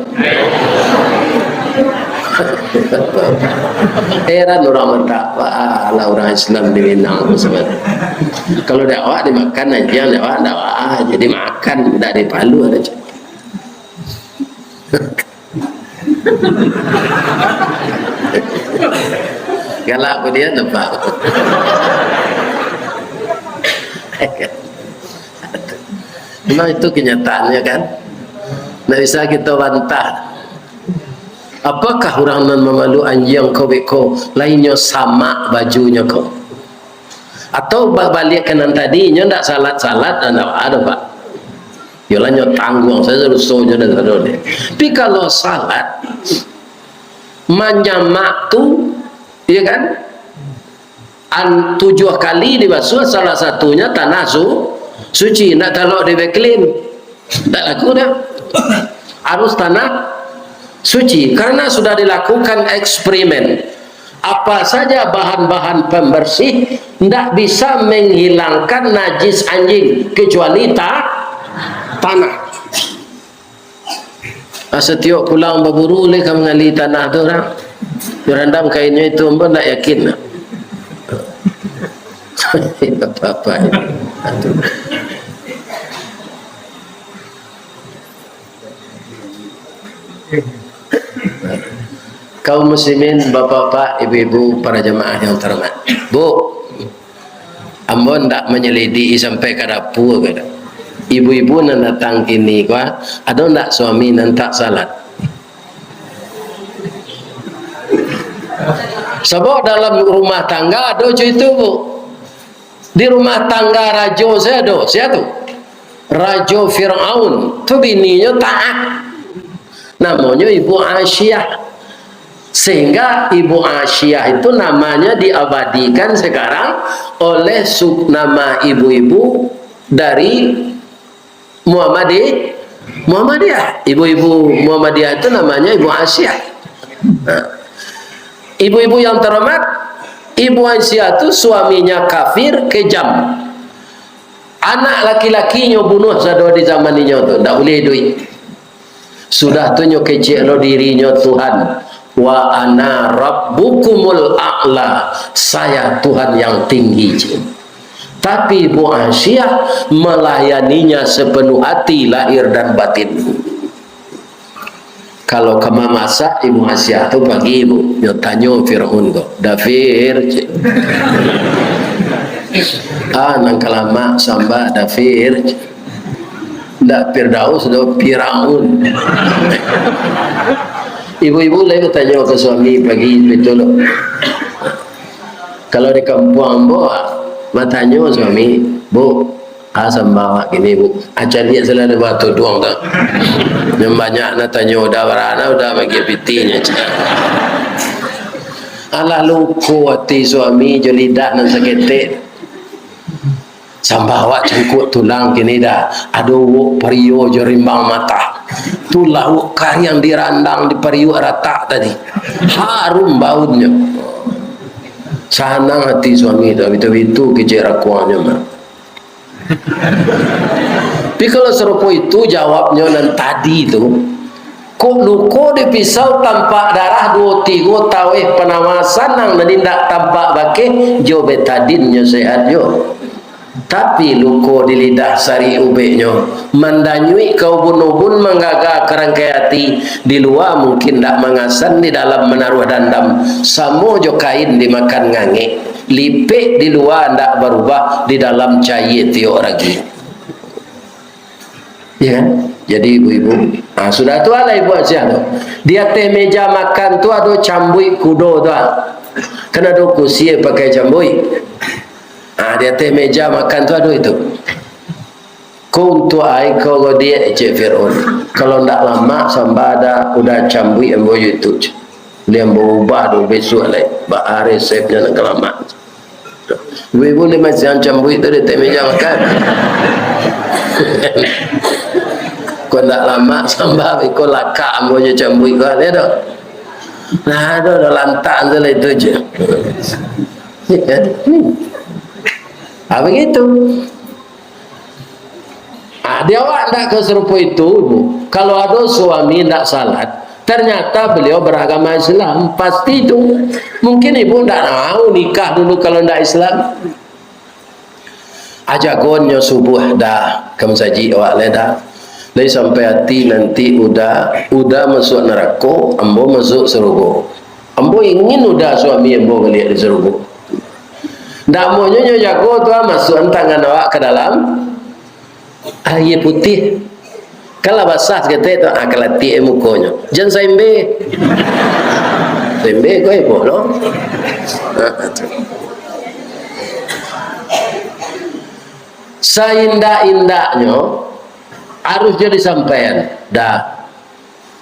Heran urang Batak, wah, lah urang Islam di Minang tu sabananyo. Kalau di awak dimakan anjiang, di awak ndak, wah, jadi makan, ndak dipaluak aja. Galak ko dia nampak. Memang itu kenyataannya, kan? Ndak bisa kito bantah. Apakah urang nan mamakhluk anjiang ko beko, lainnyo samak bajunyo ko? Atau babaliak ka nan tadi, inyo ndak salat-salat, ndak ado, Pak. Yolah, nyo tangguang sajo dosonyo dan sadonyo. Tapi kalau salat, manyamak tu, iya kan? An-, tujuah kali dibasuah, salah satunya tanah su-, suci, ndak talok di Beklin. Ndak laku dah. Harus tanah suci, karena sudah dilakukan eksperimen. Apa saja bahan-bahan pembersih ndak bisa menghilangkan najis anjing, kecuali ta-, tanah. Ah, satiok pulang baburu lai ka mangali tanah tu, urang. Dirandam kainnyo itu, ambo ndak yakin. Apa-apa ini. Kaum muslimin, bapak-bapak, ibu-ibu, para jamaah yang terhormat. Bu, ambo ndak manyalidiki sampai ka dapua ka. Ibu-ibu nan datang kini ko, ado ndak suami nan tak salat? Sabab dalam rumah tangga ado jo itu, Bu. Di rumah tangga rajo sia ado, sia tu? Rajo Firaun. Tu bininyo taat. Namonyo Ibu Asiah. Sehingga Ibu Asiah itu namanya diabadikan sekarang oleh su-, nama ibu-ibu dari Muhammadi-, Muhammadiyah. Ibu-ibu Muhammadiyah itu namanya Ibu Asiah. Nah, ibu-ibu yang terhormat, Ibu Asiah tu suaminya kafir, kejam. Anak laki-lakinyo bunuh sado di zaman inyo tu, ndak buliah iduik. Sudah tu nyo kecek lo dirinyo Tuhan, "Wa ana rabbukumul a'la, saya Tuhan yang tinggi," cek. Tapi Ibu Asiah melayaninya sepenuh hati, lahir dan batin. Kalau ka mamasak, Ibu Asiah tu pagi, Bu, nyo tanyo Firaun ko, "Da Fir," cek. "Ah, nan ka lamak samba, Da Fir," cek. Ndak Firdaus doh, Firaun. Ibu-ibu lai batanyo ka suami pagi, batua lo. Kalau di kampuang ambo, batanyo suami, "Bu, ah, samba awak kini, Bu?" Ah, caliak salah di bawah tuduang tu. Nan banyak nan tanyo, "Uda bara, Uda?" Bagi pitinyo. Alah luko ati suami jo lidah nan saketek. Samba awak cangkuak tulang kini, Da. Ado uwok pario jo rimbang matah. Tu lauak kariang dirandang di pariuak ratak tadi. Harum baunnyo. Sanang ati suami tu, bitu-bitu kecek rakuangnyo mah. Tapi kalau sarupo itu jawabnyo nan tadi tu, kok luko di pisau tampak darah, duo tigo taweh panawa, sanang nan indak tampak bakeh jo betadin nyo sehat juo. Tapi luko di lidah sarik ubeknyo, mandanyuik ka ubun-ubun, manggaga ka rangkai ati, di lua mungkin ndak mangasan, di dalam manaruah dandam, samo jo kain dimakan ngangek, lipek di lua ndak barubah, di dalam cayie tiok ragi. Ya kan? Jadi ibu-ibu, ah, sudah tu lah ibu Asiah tu. Di ateh meja makan tu ado cambuik kudo tu, ah. Kan ado kusie pakai cambuik. Ah, di ateh meja makan tu ado itu. "Ko untuak ai ko, Godiak," cek Firaun. "Kalau ndak lamak samba, Da, uda cambuik ambo jo itu," cek. "Lai ambo ubah tu bisuak lai. Baa resepnyo nan ka lamak." Ibu-ibu lai masiang cambuik tu di ateh meja makan. "Ko ndak lamak samba, iko lakak ambo jo cambuik ko," lai tu. Nah, ado, ado lantak tu lai tu je. Ah, begitu. Ah, di awak ndak ka sarupo itu, Bu. Kalau ado suami ndak salat, ternyata beliau beragama Islam, pasti itu. Mungkin ibu ndak mau nikah dulu kalau ndak Islam. Ah, jagonyo subuah Da, ka masajik awak lai Da. Lai sampai ati nanti Uda, Uda masuak narako, ambo masuak sarugo. Ambo ingin Uda suami ambo baliak di sarugo. Ndak amonyo nyo jago tu, ah, masuakan tangan awak ka dalam aia putiah. Kan lah basah saketek tu, ah, kalatiak mukonyo. Jan saimbe. Saimbe ko ibo lo. Saindak-indaknyo, harusnyo disampaian. Dah.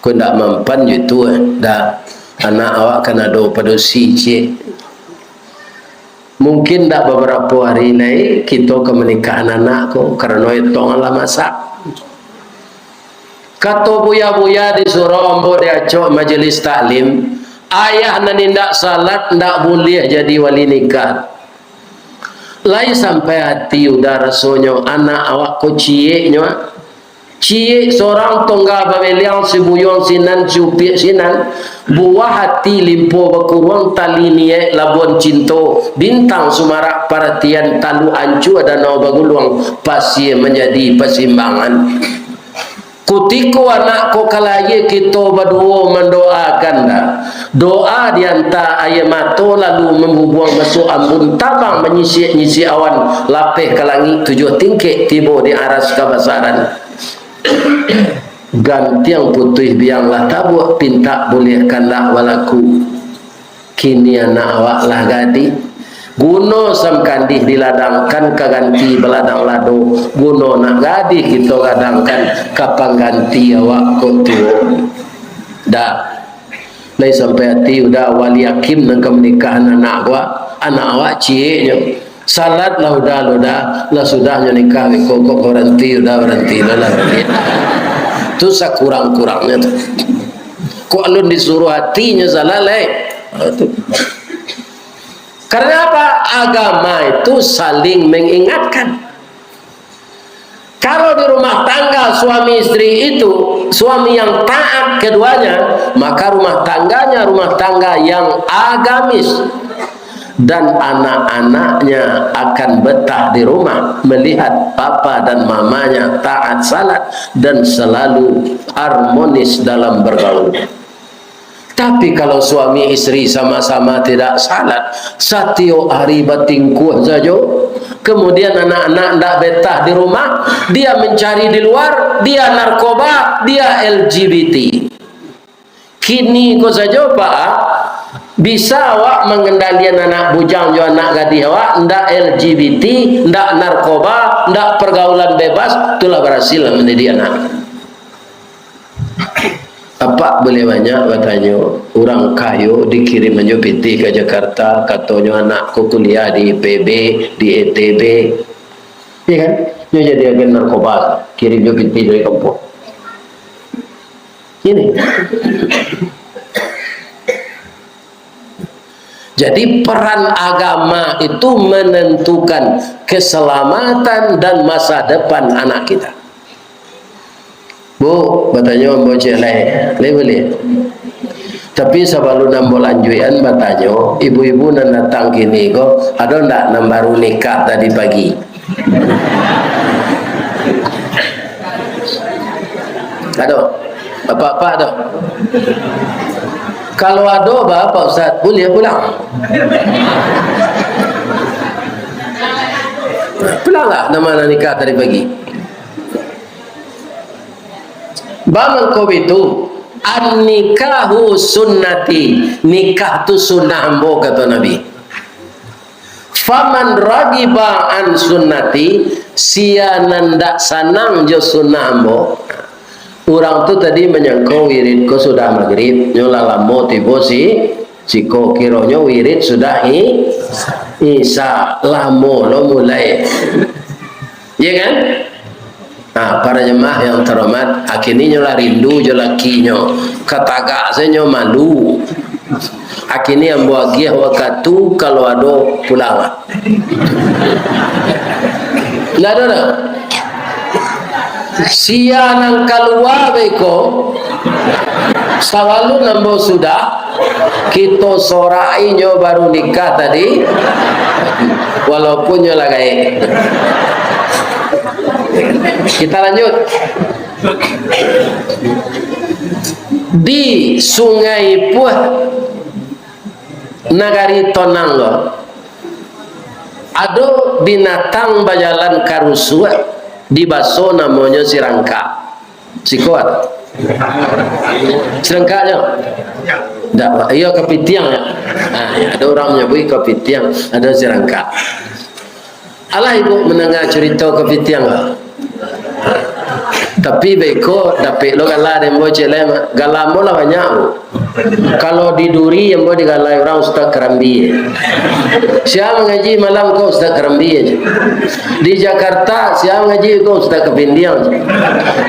Ko ndak mampan jo itu, eh. Dah. Anak awak kan ado padusi ciek. Mungkin ndak babarapo ari lai kito ka manikahan anak ko, karano etong lah masak. Kato buya-buya di surau ambo diacok majelis taklim, ayah nan indak salat ndak buliah jadi wali nikah. Lai sampai ati Uda rasonyo anak awak ko cieknyo, ah. Ciek sorang tongga babeliang, sibuyuang sinan, siupiak sinan, buah ati limpo bakuruang, tali niaik labuan cinto, bintang sumarak paratian, taluk ancua danau baguluang, pasia manjadi pasimbangan. Kutiko anak ko ka lahia, kito baduo mandoakan dah. Doa dianta aia mato, lalu mambubuang masuak ambun, tabang manyisik-nyisik awan, lapeh ka langik tujuah tingkek, tibo di aras kabasaran. Gantiang putuih biang lah tabuak, pintak buliah kandak balaku. Kini anak awak lah gadih. Guno samkandih diladangkan ka ganti baladang lado. Guno nak gadih kito gadangkan ka pangganti awak kok tuo. Dah. Lai sampai ati Uda wali akim nan ka manikahan anak awak, anak awak cieknyo. Salat lah Uda, lo Uda, lah sudahnyo nikah beko, kok baranti Uda, baranti lo lah. Tu sakurang-kurangnyo tu. Kok alun disuruah atinyo salah lai. Ha, tu. Karena apa? Agama itu saling mengingatkan. Kalau di rumah tangga suami istri itu, suami yang taat keduanya, maka rumah tangganya rumah tangga yang agamis. Dan anak-anaknya akan betah di rumah melihat papa dan mamanya taat salat dan selalu harmonis dalam bergaul. Tapi kalau suami istri sama-sama tidak salat, satiok hari batingkuah sajo, kemudian anak-anak ndak betah di rumah, dia mencari di luar, dia narkoba, dia L G B T. Kini ko sajo, Pak, bisa awak mangendalian anak bujang jo anak gadih awak, ndak L G B T, ndak narkoba, ndak pergaulan bebas, itulah berhasil mendidik anak. Apak buliah banyak batanyo, urang kayo dikirim jo pitih ka Jakarta, katonyo anak ko kuliah di I P B, di I T B. Iya kan? Nyo jadi agen narkoba, kirim jo pitih dari kampuang. Ini. Jadi, peran agama itu menentukan keselamatan dan masa depan anak kita. Bu, batanyo ambo ciek lai, lai buliah? Tapi sabalun ambo lanjuikan batanyo, ibu-ibu nan datang kini ko, ado ndak nan baru nikah tadi pagi? Ado? Apak-apak ado? Kalau ado, ba, Pak Ustaz, buliah pulang. Pulanglah, nan ma nan nikah tadi pagi. Ba mangko bitu, an-nikahu sunnati, nikah tu sunnah ambo, kato Nabi. Faman ragiba an sunnati, sia nan dak sanang jo sunnah ambo. Urang tu tadi manyangko wirid ko sudah magrib, nyo lah lamo tibo si, siko, kironyo wirid sudah i-, isya, lamo lo mulai. Iya kan? Nah, para jemaah yang terhormat, akhirnyo lah rindu jo lakinyo. Katagak sajo malu. Akhirnyo ambo agiah wakatu, kalau ado pulang. Ndak ado dah. Sia nan kalua beko, sabalun ambo sudah, kito sorak inyo baru nikah tadi, walaupun nyo lah gaek. Kita lanjut. Di Sungai Puah, Nagari Tonang ko, ado binatang bajalan karusuak, dibaso namonyo sirangka. Siko ado? Sirangkaknyo? Ndak, Pak. Iyo, kapitiang, yo. Nah, ado urang manyabuik kapitiang, ado sirangkak. Alah ibu mandanga curito kapitiang, Pak. Tapi beko dapek lo gala dek ambo, cek lai, Mak. Gala ambo lah banyak, Bu. Kalau di Duri, ambo digalai urang Ustaz Karambia. Sia mangaji malam ko Ustaz Karambia, cek. Di Jakarta, sia mangaji ko Ustaz Kapindiang, cek.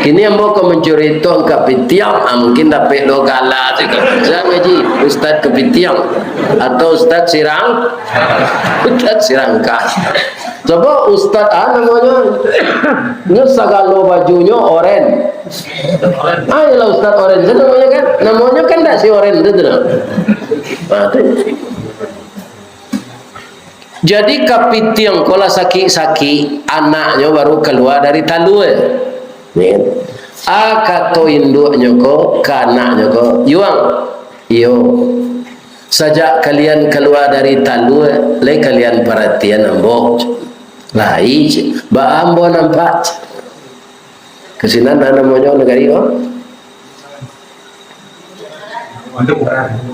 Kini ambo ka mancurito kapitiang, ah, mungkin dapek lo gala, cek. Sia mangaji Ustaz Kapitiang atau Ustaz Sirang, Ustaz Sirangkak. Coba Ustaz, ah, namonyo, nyo sagalo bajunyo oren. Ah, iyolah Ustaz Oren tu namonyo kan? Namonyo kan ndak si Oren tu, tu. Ah, tu. Jadi kapitiang ko lah sakik-sakik, anaknyo baru kalua dari talua. Yo kan? Ah, kato induaknyo ko ka anaknyo ko, "Yuang, iyo, sajak kalian kalua dari talua, lai kalian paratian ambo?" "Lai, baa ambo nampak?" Ka sinan namonyo nagari ko?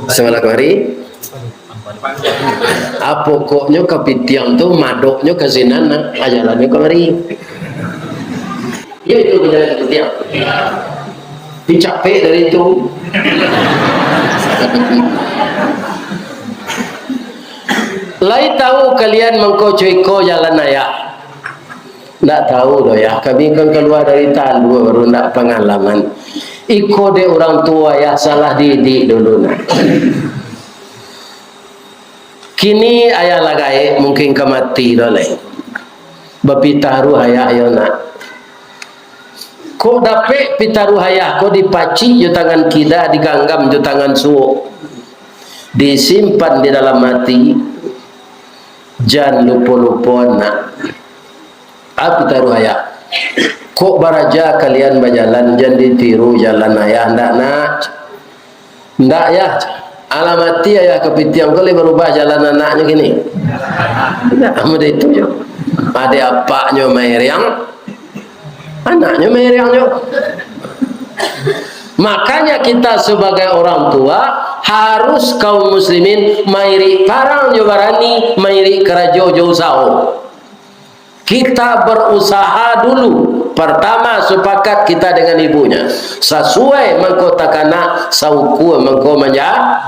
Sabana kamari. Ah, pokoknyo kapitiang tu madoknyo ka sinan, nah, jalannyo kamari. Iyo, itu bajalan kapitiang. Dicapek dari itu. Lai tahu kalian mangko co iko jalan ayah? Ndak tahu doh, Yah. Kami kan kalua dari talua, baru ndak pangalaman. Iko dek urang tuo, Yah, salah didik dulu, nah. Kini ayah lah gaek, mungkin ka mati doh lai. Bapitah ruh ayah, iyo, Nak. Kok dapek pitah ruh ayah ko dipacik jo tangan kida, diganggam jo tangan suok, disimpan di dalam ati, jan lupo-lupo, Nak. Apo taruih ayah? Kok baraja kalian bajalan, jan ditiru jalan ayah, ndak, Nak? Ndak, Yah. Alah mati ayah kapitiang ko, lai barubah jalan anaknyo kini? Ndak, amuah itu jo. Ado apaknyo mairiang, anaknyo mairiang jo. Makanya kita sebagai orang tua harus kaum muslimin mairik parang jo barani, mairik karajo jo usaho. Kita berusaha dulu. Pertama, sepakat kita dengan ibunya. Sasuai mangko takana, saukua mangko manja-,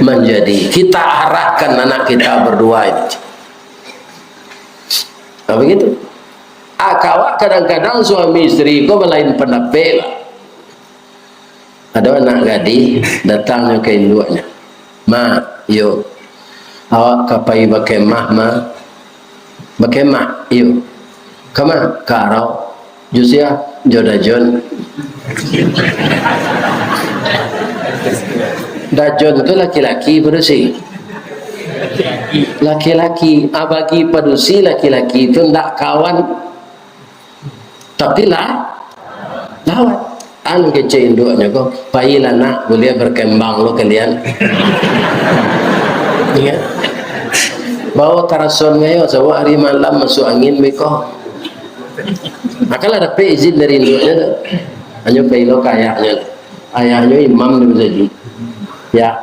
manjadi. Kita arahkan anak kita berdua ini. Nah, begitu. Ah, kawak kadang-kadang suami isteri ko balain pandapek lah. Ado anak gadih, datangnyo ka induaknyo. "Ma, iyo, awak ka pai bakemah, Ma." "Bakemah?" "Iyo." "Kama?" "Ka arau." "Jo sia?" "Jo Dajon." Dajon tu laki-laki padusi. Laki-laki, ah, bagi padusi laki-laki tu ndak kawan. Tapi lah, lawan. Anu kecek induaknyo ko, "Pailah, Nak, buliah berkembang lo kalian." Iyo. Bawo tarason ngayo, sabab ari malam masuak angin beko. Makalah dapek izin dari induaknyo tu. Hanyo pai lo ka ayahnyo. Ayahnyo imam di masajik. "Ya,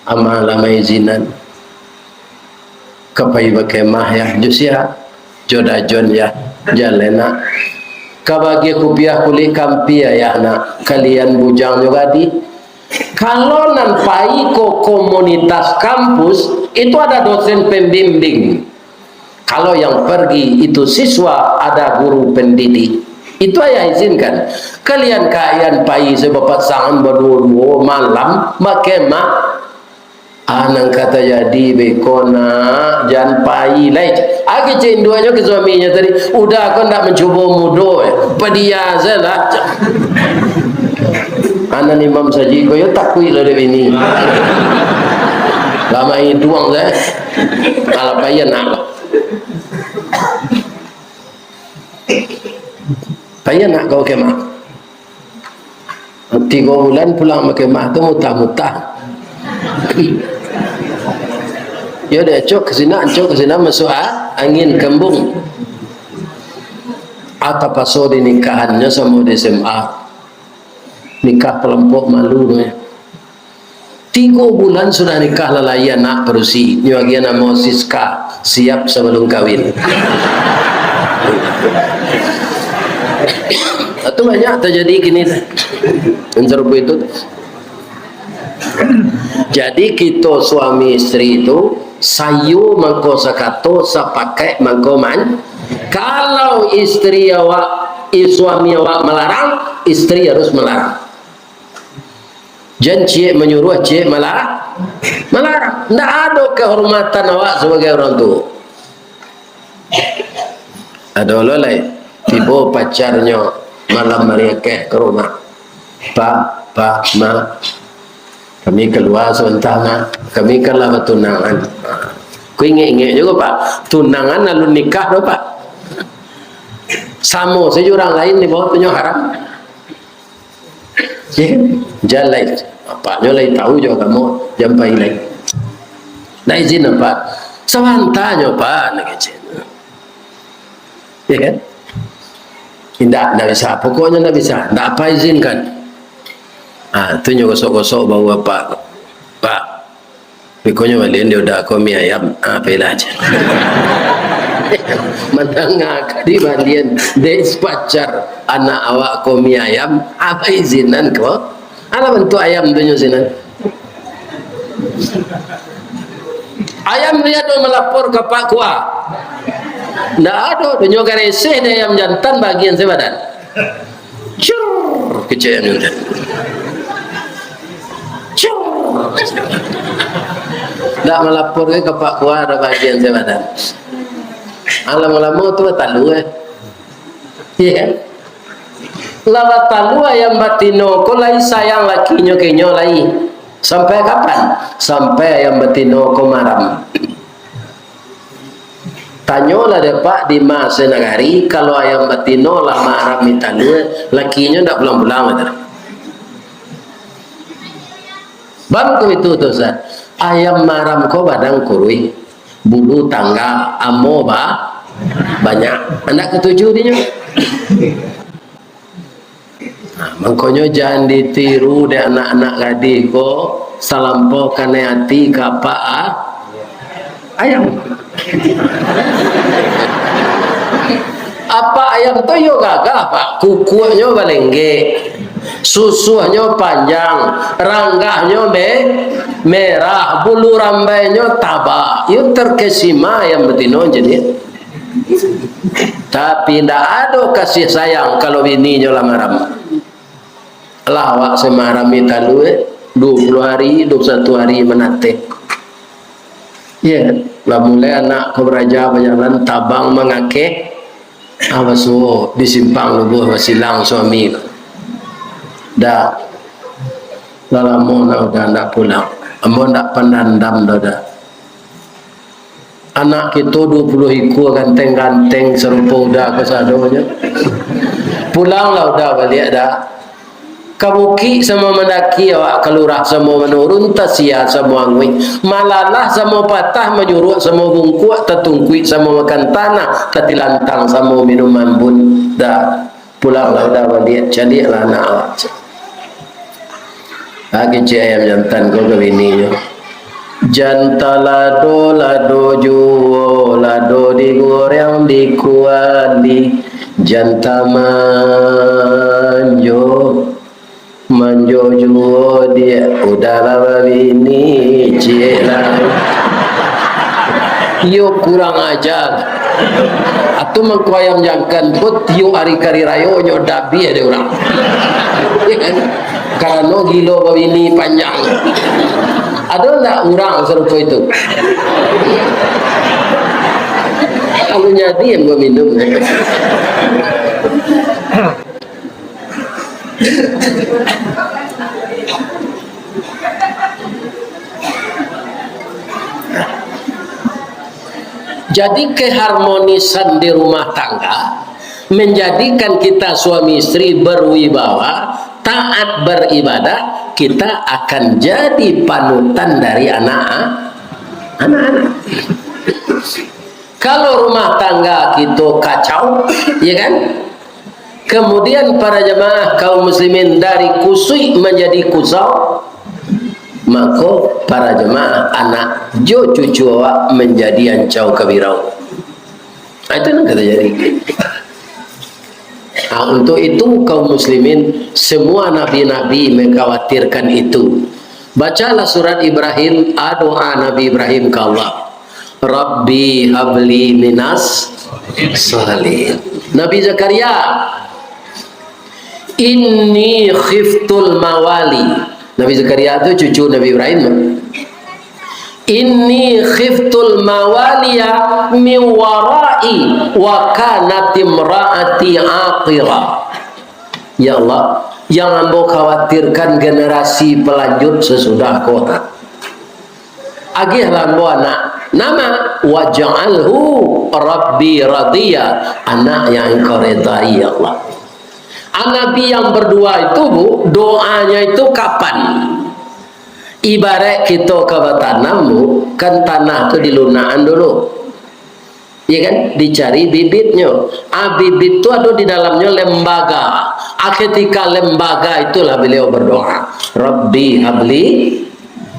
Ama lah maizinan." "Ka pai bakemah, Yah." "Jo sia?" "Jo Dajon, Yah." "Jaleh, Nak." "Ka bagi kupiah kulik kampia, Yah, Nak. Kalian bujang jo gadih." Kalau nan pai ko komunitas kampus, itu ada dosen pembimbing. Kalau yang pergi itu siswa, ada guru pendidik. Itu ayah izinkan. Kalian ka ayah pai sabapasangan baduo-duo malam bakemah. Ah, nan ka tajadi beko, Nak, jan pai lai. Ah, kecek induaknyo ka suaminyo tadi, "Uda ko ndak mancubo mudo, eh. Padia sajolah." Anak imam saji ko yo takuik lo dek bini. Lama iduang sajo. Alah, pai anak lah. Pai anak ka bakemah. Tigo bulan pulang bakemah tu mutah-mutah. Yo, diacok ka sinan, acok ka sinan, masuak a-, angin kambung. Ah, tapaso dinikahannyo samo di S M A. Nikah palompok malu, eh. Tigo bulan sudah nikah, lah lahia anak padusi. Nyo agiah namo Siska, siap sabalum kawin. Itu banyak tajadi kini tu. Nan sarupo itu. Jadi, kito suami isteri tu, sayo mangko sakato, sapakaik mangko man-, kalau isteri awak, i-, suami awak malarang, isteri harus malarang. Jan ciek manyuruah, ciek mala-, malarang. Ndak ado kehormatan awak sabagai urang tuo. Ado lo lai, tibo pacarnyo malam ari akeh ka rumah. "Pa, Pa, Ma, kami kalua sabanta, Ma. Kami kan lah batunangan." Ko ingek-ingek juo, Pak. Tunangan alun nikah doh, Pak. Samo sajo urang lain di bawah tu nyo haram. Ye, jan lai. Apaknyo lai tahu jo agamo, jan pai lai. Ndak izin apak. Sabantanyo, Pak, nak kecek. Ye kan? Indak, ndak bisa. Pokoknyo ndak bisa. Ndak apak izinkan. Ah, tu nyo gosok-gosok bahu apak. Pak, Bikonyo balian di uda ko mi ayam, ah, pailah aja. Mandanga ka dibalian dek pacar anak awak ko mi ayam, apa izinan ko? Alah bantuak ayam tu nyo sinan. Ayam tu ado malapor ka Pak Kua? Ndak ado, dunyo kareseh dek ayam jantan bagian sabadan. Cur, kecek ayam jantan. Cur. Ndak malapor ka Pak Kua, ado bagian sabadan. Lamo-lamo tu batalua, eh. Iya kan? Lah batalua ayam batino ko lai sayang lakinyo ka inyo lai. Sampai kapan? Sampai ayam batino ko maram. Tanyolah dek Pak di ma senagari, kalau ayam batino lah maram di talua, lakinyo ndak pulang-pulang, kata. Bang, ko itu tu, Ustaz. Ayam maram ko badan kuruih, bulu tangga, amo ba-, banyak. Anak katujuh dinyo. Nah, mangkonyo jan ditiru dek anak-anak gadih ko, salampau kanai ati ka apak a-, ayam. Apak ayam tu yo gagah, Pak. Kukuaknyo balenggek, susuahnyo panjang, ranggahnyo me-, merah, bulu rambainyo taba. Yo terkesima ayam batino jadi. Tapi ndak ado kasih sayang kalau bininyo lah maram. Lah awak samaram di talua, duo puluah hari, duo puluah satu hari manateh. Ye, lah mulai anak ko baraja bajalan, tabang mangakeh, ah, basuo di simpang lubuah basilang suami ko. Dah, lah lamo nah uda ndak pulang. Ambo ndak pandandam doh, dah. Anak kito duo puluah ikua ganteng-ganteng sarupo uda kasadonyo. Pulanglah uda baliak, Da. Ka bukik samo mandaki awak, ka lurah samo manurun, tasia samo anguih, malalah samo patah, manyuruak samo bungkuak, tatungkuik samo makan tanah, tatilantang samo minum ambun, Da. Pulanglah uda baliak, caliaklah anak awak. Ah, kecek ayam jantan ko ka bininyo. Jan talado-lado juo, lado digoreng di kuali, jan tamanjo, manjo juo diak, uda lah babini, ciek lah. Iyo kurang aja. Atau mangko ayam jantan ko tiok ari kari rayo nyo dabiah dek urang. Ya kan? Karano gilo babini panjang. Ado ndak urang sarupo itu? Kalau nyadi yang baminum. Jadi, keharmonisan di rumah tangga menjadikan kita suami istri berwibawa, taat beribadah, kita akan jadi panutan dari anak, anak-anak. Kalau rumah tangga kita kacau, ya kan? Kemudian para jamaah kaum muslimin dari kusuik manjadi kusau, mako para jamaah anak jo cucu awak manjadi ancau kabirau. Ah, itu nan ka tajadi. Ah, untuk itu kaum muslimin, semua nabi-nabi mengkhawatirkan itu. Bacalah surat Ibrahim, ah, doa Nabi Ibrahim ka Allah. "Rabbi habli minas shalihin." Nabi Zakaria, "Inni khiftul mawali." Nabi Zakaria tu cucu Nabi Ibrahim. "Inni khiftul mawaliya min warai wa kanat imraati aqira." Ya Allah, yang ambo khawatirkan generasi pelanjut sesudah ko. Agiahlah ambo anak. Nama? "Waj'alhu Rabbi radiya." Anak yang Engkau redai, ya Allah. Ah, nabi yang berdua itu, Bu, doanya itu kapan? Ibarat kito ka batanam, Bu, kan tanah tu dilunakan dulu. Iya kan? Dicari bibitnyo. Ah, bibit tu ado di dalamnyo lembaga. Ah, ketika lembaga itulah beliau berdoa, "Rabbi habli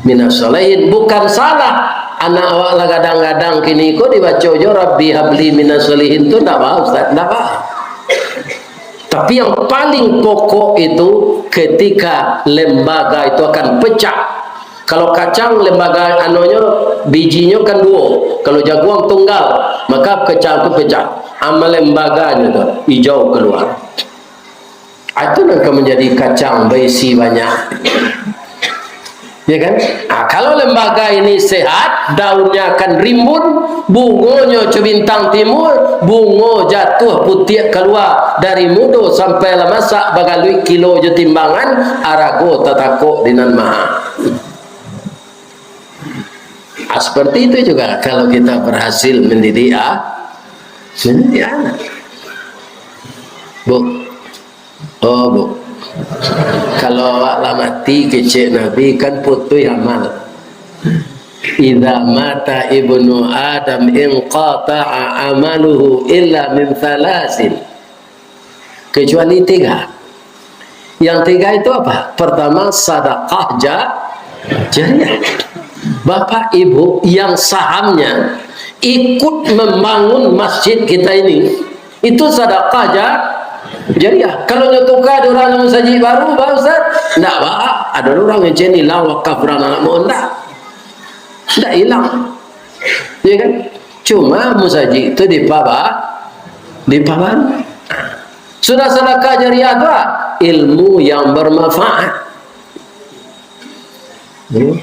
minas shalihin." Bukan salah. Anak awak lah gadang-gadang kini ko dibaco jo, "Rabbi habli minas shalihin" tu ndak ba, Ustaz? Ndak ba. Tapi yang paling pokok itu ketika lembaga itu akan pecah. Kalau kacang lembaga anonyo, bijinyo kan duo. Kalau jaguang tunggal, maka kacang tu pecah. Ama lembaganyo tu ijau kalua. Ah, itu nan ka manjadi kacang baisi banyak. Ya kan? Ah, kalau lembaga ini sehat, daunnya akan rimbun, bungonyo co bintang timur, bungo jatuah putiak kalua dari mudo sampai lah masak, bagaluik kilo jo timbangan, arago tatakok di Nan Maha. Ah, seperti itu juga kalau kita berhasil mendidik, ah, mendidik anak. Bu, Oh, Bu. Kalau awak lah mati, kecek Nabi, kan putuih amal. "Idza mata ibnu Adam inqata'a amaluhu illa min thalatsin." Kecuali tiga. Yang tiga itu apa? Pertama, sadakah ja-, jariah. Bapak Ibu yang sahamnya ikut membangun masjid kita ini, itu sadakah ja-, jariah. Kalau nyo tuka ado urang musajik baru, ba, Ustaz? Ndak ba. Ado urang ngecen ilang wakaf urang anak mudo, ndak? Ndak ilang. Ya kan? Cuma musajik tu dipaba-, dipabangun. Sudah sadakah jariah tu, ah, ilmu yang bermanfaat. Hmm.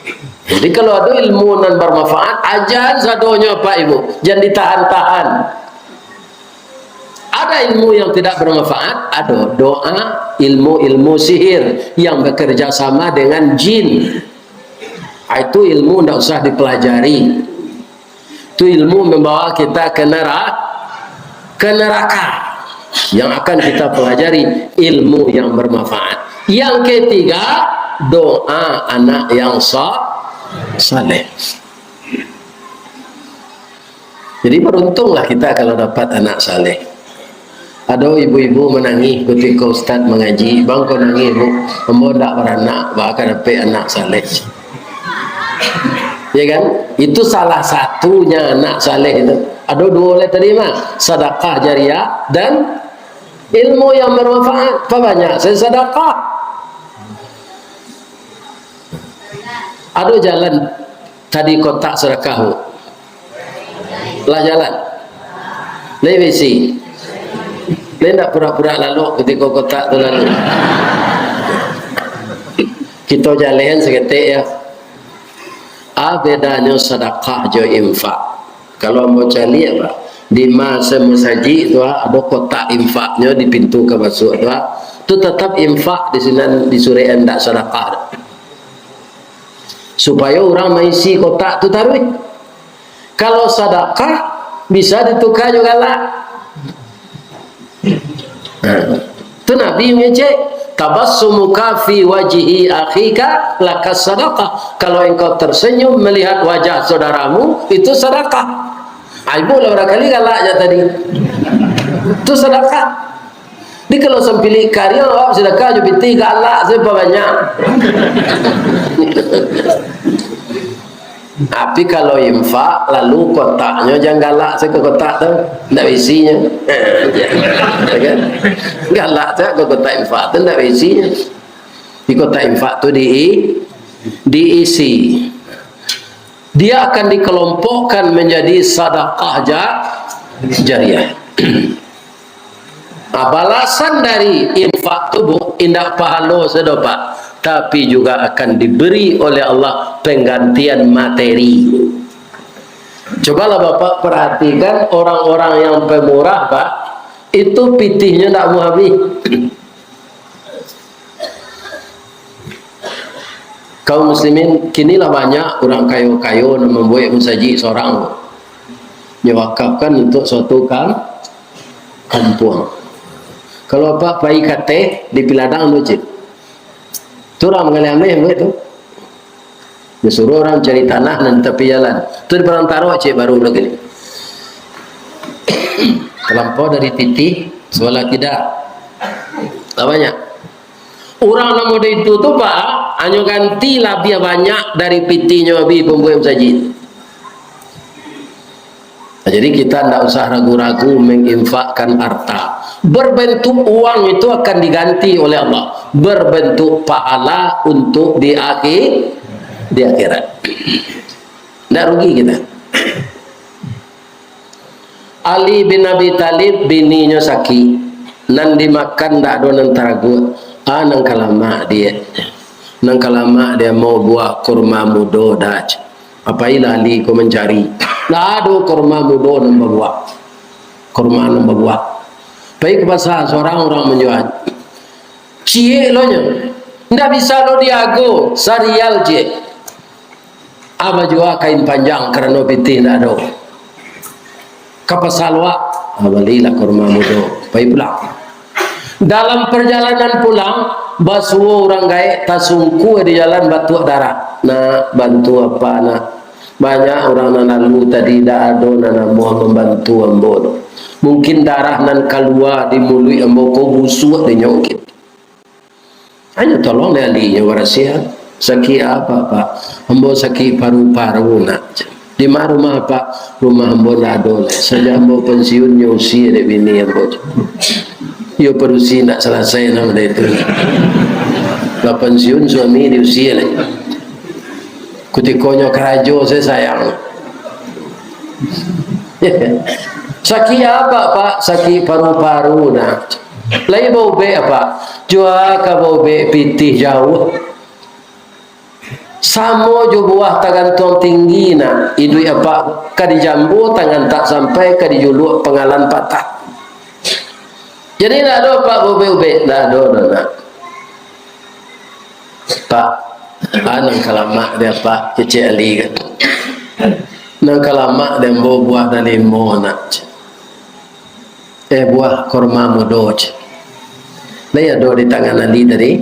Jadi, kalau ado ilmu nan bermanfaat, aja sadonyo, Pak Ibu, jan ditahan-tahan. Ada ilmu yang tidak bermanfaat, ado doa, ilmu-ilmu sihir yang bekerja sama dengan jin. Ah, itu ilmu ndak usah dipelajari. Itu ilmu membawa kita ke nera-, ke neraka. Yang akan kita pelajari, ilmu yang bermanfaat. Yang ketiga, doa anak yang sa-, saleh. Jadi, beruntunglah kita kalau dapat anak saleh. Ado ibu-ibu manangih kutiko ustaz mangaji, "Bang, ko nangih, Bu? Ambo ndak baranak, baa ka dapek anak saleh?" Ya kan? Itu salah satunya anak saleh itu. Ado duo lai tadi mah, sadakah jariah dan ilmu yang bermanfaat. Pabanyak sajo sadakah. Ado jalan tadi kotak sadakah, Bu? Lah jalan? Lai baisi? Lai ndak purak-purak lalok kutiko kotak tu lalu? Kito jalehan saketek, ya. A bedanyo sadakah jo infak? Kalau ambo caliak, Pak, di ma-, se-, masajik tu, ah, ado kotak infaknyo di pintu ka masuak tu, ah. Tu tatap infak di sinan, di surek, ndak sadakah. Supayo urang maisi kotak tu taruih. Kalau sadakah, bisa dituka jo galak. Nah, tu Nabi ngecek, "Tabassumuka fi wajhi akhika laka sadaqah." Kalau engkau tersenyum melihat wajah saudaramu, itu sadakah. Ai, Bu, lah barangkali galak je tadi. Tu sadakah. Jadi kalau sampilik kariang, awak sadakah jo pitih, galak sajo banyak. Tapi kalau infak, lalu kotaknyo jan galak sajo ka kotak tu, ndak isinyo. Ya kan? Galak sajo ka kotak infak tu, ndak isinyo. Di kotak infak tu di-, diisi. Dia akan dikelompokkan menjadi sadakah ja-, jariah. Nah, balasan dari infak tu, Bu, indak pahalo sajo, Pak, tapi juga akan diberi oleh Allah penggantian materi. Cobalah Bapak perhatikan orang-orang yang pemurah, Pak, itu pitihnyo ndak mau habis. Kaum muslimin, kini lah banyak urang kayo-kayo nan mambuek masajik sorang, nyo wakafkan untuak suatu kam-, kampuang. Kalau apak pai ka ateh, di Piladang tu, cik, tu urang manggaleh-aleh buek tu. Nyo suruah urang cari tanah nan tapi jalan. Tu di Padang Taro, cik, baru lagi ni. Talampau dari pitih sabalah kida. Lah banyak. Urang nan model itu tu, Pak, hanyo ganti labiah banyak dari pitihnyo habis pambuek masajik. Nah, jadi kita ndak usah ragu-ragu menginfakkan harta. Berbentuk uang itu akan diganti oleh Allah. Berbentuk pahala untuk di akhi-, di akhirat. Ndak rugi kita. Ali bin Abi Thalib bininyo sakik, nan dimakan ndak ado nan taraguak. Ah, nan ka lamak diak, nan ka lamak diak, ambo buah kurma mudo dah. Pailah Ali ko mancari, ndak ado kurma mudo nan babuah, kurma nan babuah. Pai ka pasa, surang urang manjua. Ciek lo nyo, ndak bisa lo diago, sarial ciek. Ah, bajua kain panjang karano pitih ndak ado. Ka pasa luak, ah, balilah kurma mudo, pai pulang. Dalam parjalanan pulang, basuo urang gaek tasungkua di jalan batuak darah. Nak, bantu apak, nak. Banyak urang nan lalu tadi, ndak ado nan namuah mambantu ambo tu. Mungkin darah nan kalua di muluik ambo ko busuak dinyo. Hanyo tolong dek Ali nyo barasiahan. Sakik apak, Pak? Ambo sakik paru-paru, nak. Di ma rumah apak? Rumah ambo ndak ado lai. Sajak ambo pensiun nyo usia dek bini ambo. Iyo padusi ndak salasai namo dek itu. Lah pensiun suami diusia lai. Kutiko nyo karajo, saya sayang. Sakik apak, Pak? Sakik paru-paru, nak. Lai baubek apak? Jua ka baubek pitih jauah. Samo jo buah tagantuang tinggi, nak. Iduik apak ka dijambo, tangan tak sampai, ka dijuluak, pangalan patah. Jadi, ndak ado apak baubek-ubek, ndak ado doh, nak. Pak, ah, nan ka lamak dek apak, kecek Ali kan. Nan ka lamak dek ambo buah dalimo, nak. Eh, buah kurma mudo, cek. Lai ado di tangan Ali tadi?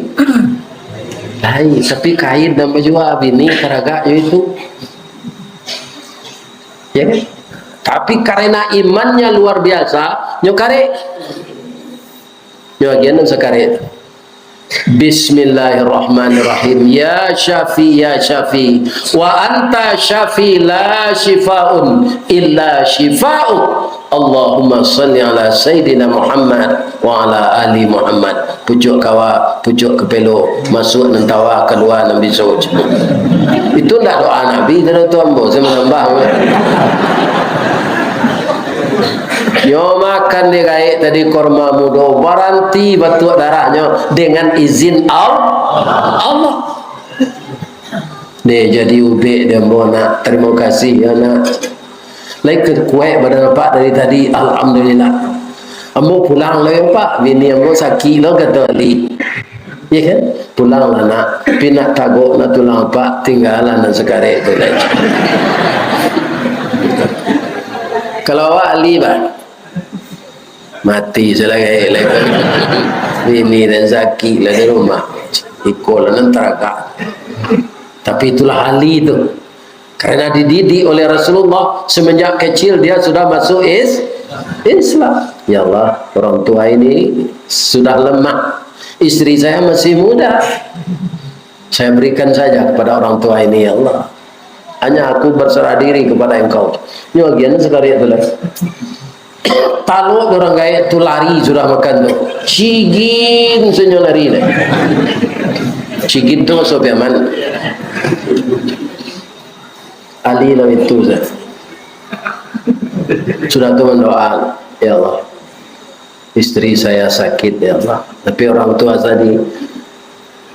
Lai, tapi kain nan bajua bini taragak jo itu. Ya kan? Tapi karena imannya luar biasa, nyo karek. Nyo agian nan sakarek tu. Bismillahirrahmanirrahim. Ya Syafi, ya Syafi. Wa anta Syafi, la syifaun illa syifa'uk. Allahumma salli ala Sayyidina Muhammad wa ala ali Muhammad. Pucuak kawa, pucuak kapelo, masuak nan tawa, kalua nan biso. Itu ndak doa Nabi, tu doa tu ambo, saya manambah. Nyo makan dek gaek tadi kurma mudo, baranti batuak darahnyo dengan izin Al-, Allah. Deh, jadi ubek dek ambo, nak. Tarimo kasih, yo, nak. Lai kuaik badan apak dari tadi, alhamdulillah. Ambo pulang lai, Pak. Bini ambo sakik lo, kato Ali. Iya kan? Pulanglah, nak. Tapi nak tagok nak tulang apak, tinggalah nan sakarek tu lai. Kalau awak Ali, bah, mati salah gaek lai. Bini nan sakik lah di rumah. Iko lah nan taragak. Tapi itulah Ali tu. Karena dididik oleh Rasulullah, semenjak kecil dia sudah masuk is-, Islam. Ya Allah, orang tua ini sudah lemah. Istri saya masih muda. Saya berikan saja kepada orang tua ini, ya Allah. Hanya aku berserah diri kepada Engkau. Nyo agian sakali tu lah. Talok urang gaek tu lari sudah makan tu. Cigin sajo lari deh. Cigin tu maksud Piaman. Ali lah itu saja. Sudah tu mendoa, "Ya Allah, istri saya sakit, ya Allah. Tapi orang tua tadi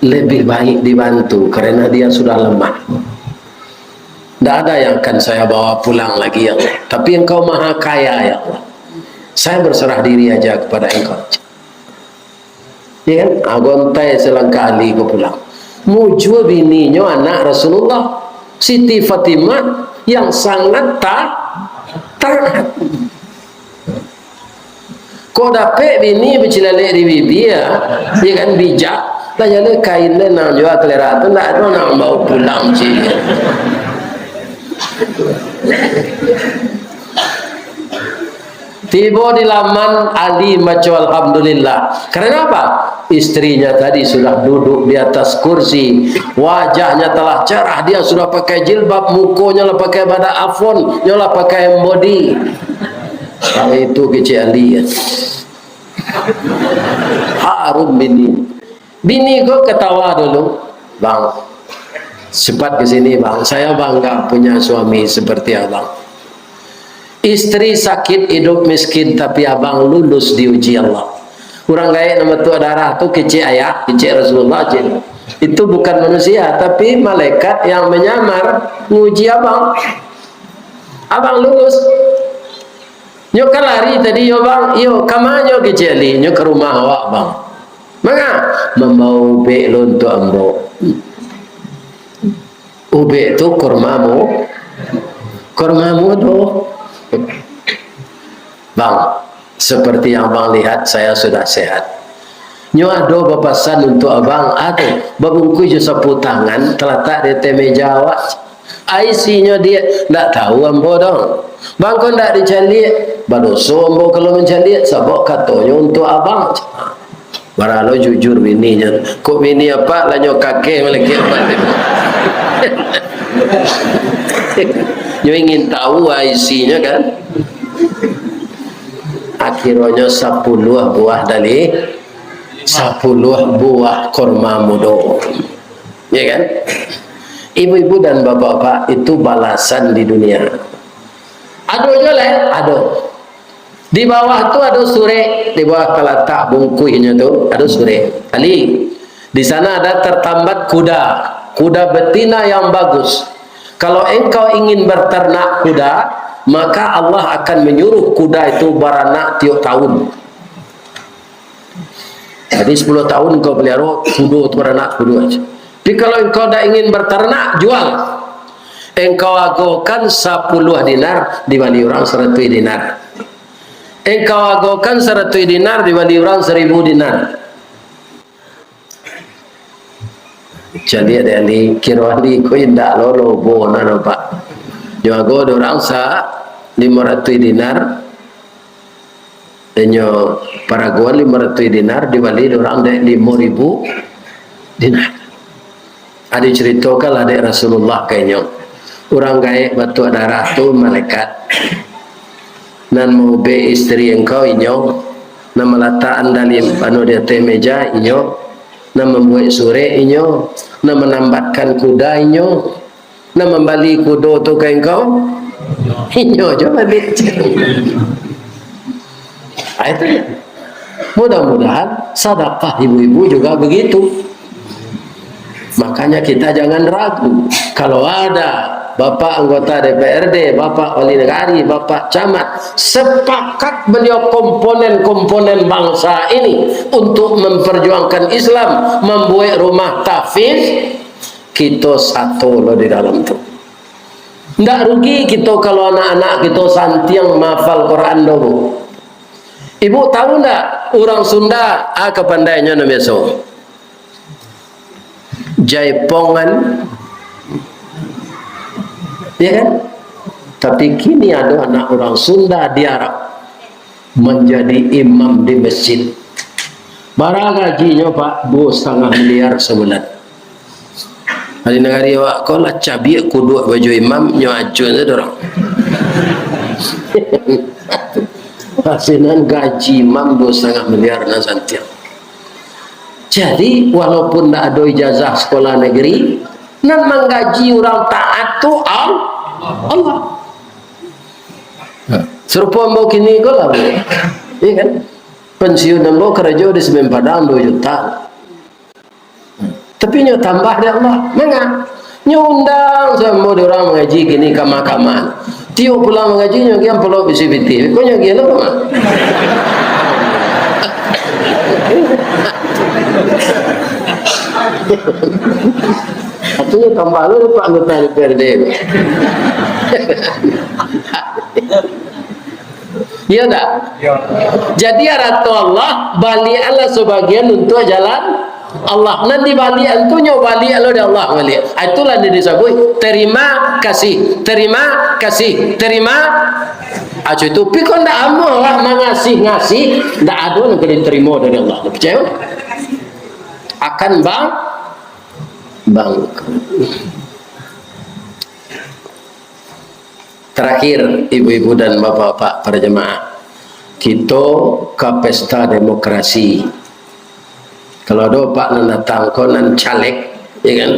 lebih baik dibantu karena dia sudah lemah. Ndak ada yang akan saya bawa pulang lagi, ya Allah. Tapi Engkau Maha Kaya, ya Allah. Saya berserah diri aja kepada Engkau." Ya kan? Ah, gontai selangkah Ali ko pulang. Mujua bininyo anak Rasulullah, Siti Fatimah, yang sangat ta-, taat. Kok dapek bini bacilalek di bibia, ya kan, bijak, lah jaleh kain deh, nang jua kalera tu, ndak ado nang bawa pulang, cik. Tibo di laman, Ali maco alhamdulillah. Karena apa? Istrinya tadi sudah duduk di atas kursi. Wajahnya telah cerah. Dia sudah pakai jilbab. Mukonyo lah pakai badak Avon. Nyo lah pakai body. Kalau itu kecek Ali, ya. Harum bini. Bini ko ketawa dulu. "Bang, cepat ke sini, Bang. Saya bangga punya suami seperti abang. Istri sakit, hidup miskin, tapi abang lulus diuji Allah." Urang gaek nan batuak darah tu kecek ayah, kecek Rasulullah, cek. Itu bukan manusia, tapi malaikat yang menyamar nguji abang. Abang lulus. Nyo kan lari tadi, yo, Bang? Iyo, ka ma nyo kecek Ali? Nyo ka rumah awak, Bang. Manga? Mambawa ubek lo untuak ambo. Ubek tu kurma mu-, kurma mudo. "Bang, seperti yang Abang lihat, saya sudah sehat. Nyo ado bapasan untuak Abang, ado babungkuih jo sapu tangan, talatak di ateh meja awak." Ai isinyo, Diak? Ndak tahu ambo doh. Bang, kok ndak dicaliak? Badoso ambo kalau mancaliak, sabab katonyo untuak abang. Baralo jujur bininyo. Kok bini apak lah nyo kakeh malakek apak tu. Nyo ingin tahu ai isinyo kan. Akhironyo sapuluah buah dali-, sapuluah buah kurma mudo. Ya kan? Ibu-ibu dan bapak-bapak, itu balasan di dunia. Ado juo lai? Ado. Di bawah tu ado surek, di bawah talatak bungkuihnyo tu ado surek. Ali, di sana ada tertambat kuda, kuda betina yang bagus. Kalau engkau ingin berternak kuda, maka Allah akan menyuruh kuda itu baranak tiok tahun. Jadi, sepuluh tahun engkau pelihara kudo tu, baranak kudo aja. Tapi kalau engkau dak ingin berternak, jual. Engkau agokan sapuluah dinar, dibali urang saratuih dinar. Engkau agokan saratuih dinar, dibali urang saribu dinar. Caliak dek Ali, kiro Ali ko indak lo lobo na nampak. Nyo ago dek urang sa limo ratuih dinar, inyo paragoan limo ratuih dinar, dibali dek urang dek limo ribu dinar. Ado caritokanlah dek Rasulullah ka inyo. Urang gaek batuak darah tu malaikat. Nan maubek isteri engkau inyo, nan malatakan dalim anu di ateh meja inyo, nan mambuek surek inyo, nan manambatkan kuda inyo, nan mambali kudo tu ka engkau, inyo jo baliak. Ah, itu je. Mudah-mudahan sadakah ibu-ibu juga begitu. Makanya kita jangan ragu. Kalau ada Bapak anggota D P R D, Bapak wali nagari, Bapak camat, sepakat beliau komponen-komponen bangsa ini untuk memperjuangkan Islam, membuat rumah tahfiz, kito sato lo di dalam tu. Ndak rugi kito kalau anak-anak kito santiang mahafal Quran doh, Bu. Ibu tahu ndak, urang Sunda, ah, kapandainyo nan biaso? Jaipongan, Ya kan? Tapi kini ado anak urang Sunda di Arab manjadi imam di masjid. Bara gajinyo, Pak? Duo satangah miliar sabulan. Di nagari awak ko lah cabiak kuduak baju imam, nyo acuan sajo urang. Pasinan gaji imam duo satangah miliar nan santiang. Jadi, walaupun ndak ado ijazah sekolah negeri, nan manggaji urang taat tu Al-, Allah. Sarupo ambo kini ko lah, Bu. Iya kan? Pensiun ambo karajo di Semen Padang duo juta. Tapi nyo tambah dek Allah. Manga? Nyo undang samo dek urang mangaji kini ka mahkamah. Tiok pulang mangaji, nyo agiah amplop isi pitih. Ko nyo agiah lo, Mak? Artinyo tambah lo dek Pak Anggota D P R D. Iya ndak? Iya. Jadi, arato Allah, baliaklah sabagian untuak jalan Allah. Nan dibaliak tu nyo baliak lo dek Allah baliak. Ah, itulah nan disabuik terima kasih, terima kasih, terima. Ah, itu pi kok ndak amuah awak mangasih-ngasih, ndak ado nan ka diterimo dari Allah. Picayo? Akan bang-, bangkrut. Terakhir, ibu-ibu dan bapak-bapak para jemaah, kito ka pesta demokrasi. Kalau ado Pak nan datang ko nan caleg, ya kan?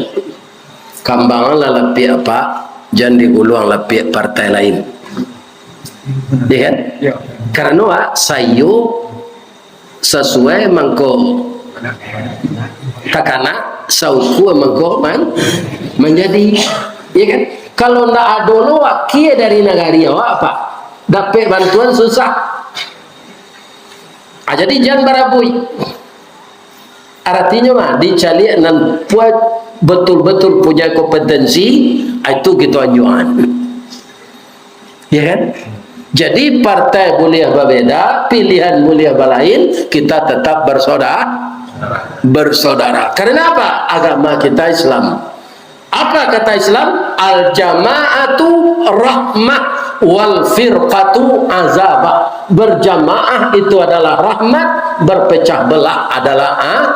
Kambanglah lapiak Pak, jan diguluang lapiak partai lain. Ya kan? Ya. Karano, ah, saiyo sasuai mangko takana, saukua mangko man-, manjadi. Ya kan? Kalau ndak ado lo wakia dari nagari awak, Pak, dapek bantuan susah. Ah, jadi jan barabuik. Aratinyo mah, dicaliak nan puat, betul-betul punya kompetensi, ah, itu kito anjuangan. Ya kan? Jadi, partai buliah babeda, pilihan buliah balain, kita tetap bersaudara, bersaudara. Karena apa? Agama kita Islam. Apa kata Islam? "Al-jama'atu rahmah, wal firqatu azabah." Berjamaah itu adalah rahmat, berpecah belah adalah a-,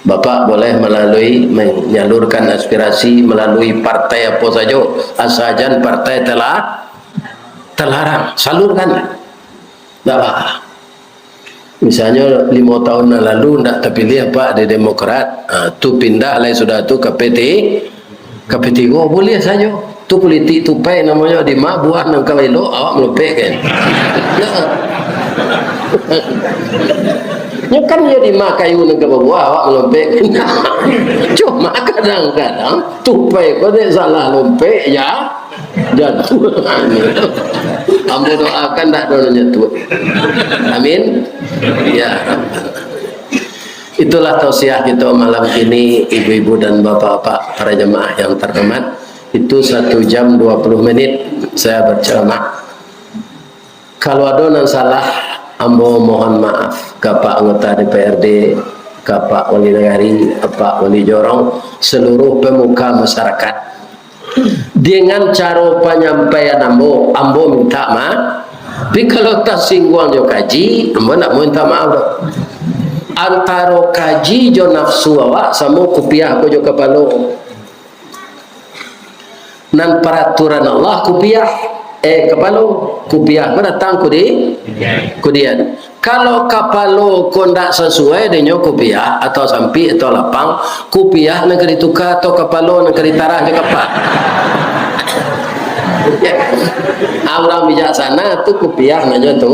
Bapak boleh melalui, menyalurkan aspirasi melalui partai apo sajo, asa jan partai telah, telarang. Salurkan. Ndak apa. Misalnyo, limo tahun nan lalu ndak tapiliah, Pak, di Demokrat, ha, tu pindah lai sudah tu ka P T, ka P tigo, buliah sajo. Tu politik tupai namonyo, dima buah nan ka elok, awak malopek kan. Nyo kan iyo dima kayu nan ka babuah, awak malopek kan. Cuma kadang-kadang tupai ko dek salah lompek, ya, jatuah. Ambo doakan ndak ado nan jatuah. Amin. Ya. Itulah tausiah kito malam kini, ibu-ibu dan bapak-bapak, para jemaah yang terhormat. Itu satu jam dua puluh menit saya berceramah. Kalau ado nan salah, ambo mohon maaf ka Pak Anggota D P R D, ka Pak Wali Nagari, Pak Wali Jorong, seluruh pemuka masyarakat. Dengan caro panyampaian ambo, ambo minta maaf. Tapi kalau tasingguang jo kaji, ambo ndak mau minta maaf doh. Antaro kaji jo nafsu awak, samo kupiah ko jo kapalo. Nan paraturan Allah kupiah, eh, kapalo, kupiah ko datang kudi-, kudian. Kalau kapalo ko ndak sasuai dek nyo kupiah, atau sampik, atau lapang, kupiah nan ka dituka, atau kapalo nan ka ditarah jo kapak. Ah, urang bijaksana tu kupiah nan nyo tu,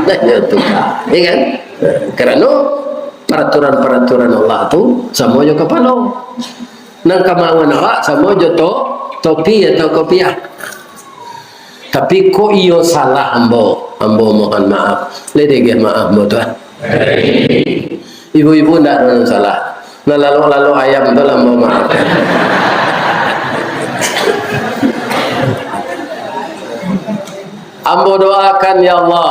nan nyo tuka. Ya kan? Karano paraturan-paraturan Allah tu samo jo kapalo. Nan kamauan awak samo jo to-, topi atau kopiah. Tapi kok iyo salah ambo, ambo mohon maaf. Lai diagiah maaf ambo tu, ah. Ibu-ibu ndak ado nan salah. Nan lalok-lalok ayam tu lah ambo maaf. Ambo doakan, ya Allah,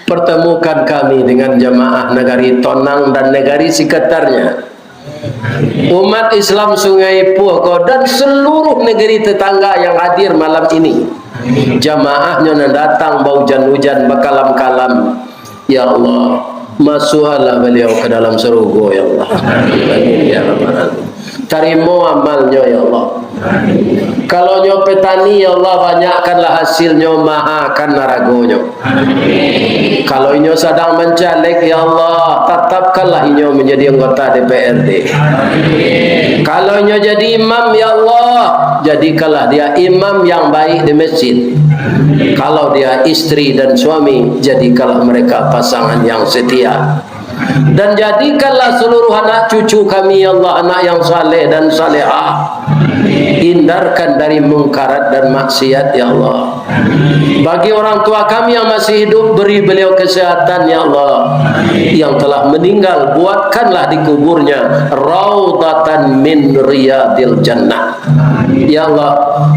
pertemukan kami dengan jamaah Nagari Tonang dan Nagari Sekitarnya. Umat Islam Sungai Ipuh ko dan seluruh negeri tetangga yang hadir malam ini. Jamaah nyo nan datang baujan-ujan, bakalam-kalam. Ya Allah, masuaklah baliau ka dalam sarugo, ya Allah. Amin, ya Rabbal Alamin. Tarimo amalnyo, ya Allah. Kalau nyo petani, ya Allah, banyakkanlah hasilnyo, mahakan aragonyo. Kalau inyo sadang mancaleg, ya Allah, tatapkanlah inyo manjadi anggota D P R D. Kalau inyo jadi imam, ya Allah, jadikanlah dia imam yang baik di masjid. Kalau dia istri dan suami, jadikanlah mereka pasangan yang setia. Dan jadikanlah seluruh anak cucu kami, ya Allah, anak yang saleh dan salehah. Hindarkan dari mungkarat dan maksiat, ya Allah. Bagi orang tua kami yang masih hidup, beri beliau kesehatan, ya Allah. Yang telah meninggal, buatkanlah di kuburnya raudhatan min riyadil jannah. Ya Allah,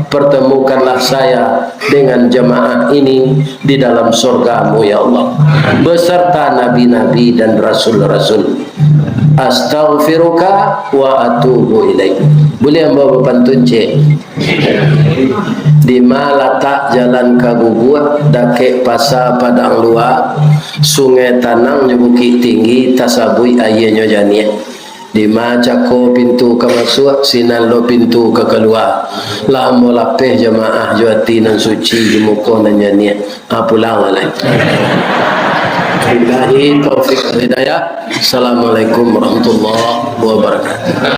pertemukanlah saya dengan jamaah ini di dalam surga-Mu, ya Allah, beserta nabi-nabi dan rasul-rasul. Astaghfiruka wa atubu ilaik. Boleh ambo bapantun, cek? Di ma latak jalan ka Guguak, dakek pasa Padang Lua, sungai tanang jo bukik tinggi, tasabuik aianyo janiah. Di ma cako pintu ka masuak, sinan lo pintu ka kalua. Lah ambo lapeh jamaah jo ati nan suci, di muko nan janiah. Ha, pulang lah lai. Billahi taufik wal hidayah. Assalamualaikum warahmatullahi wabarakatuh.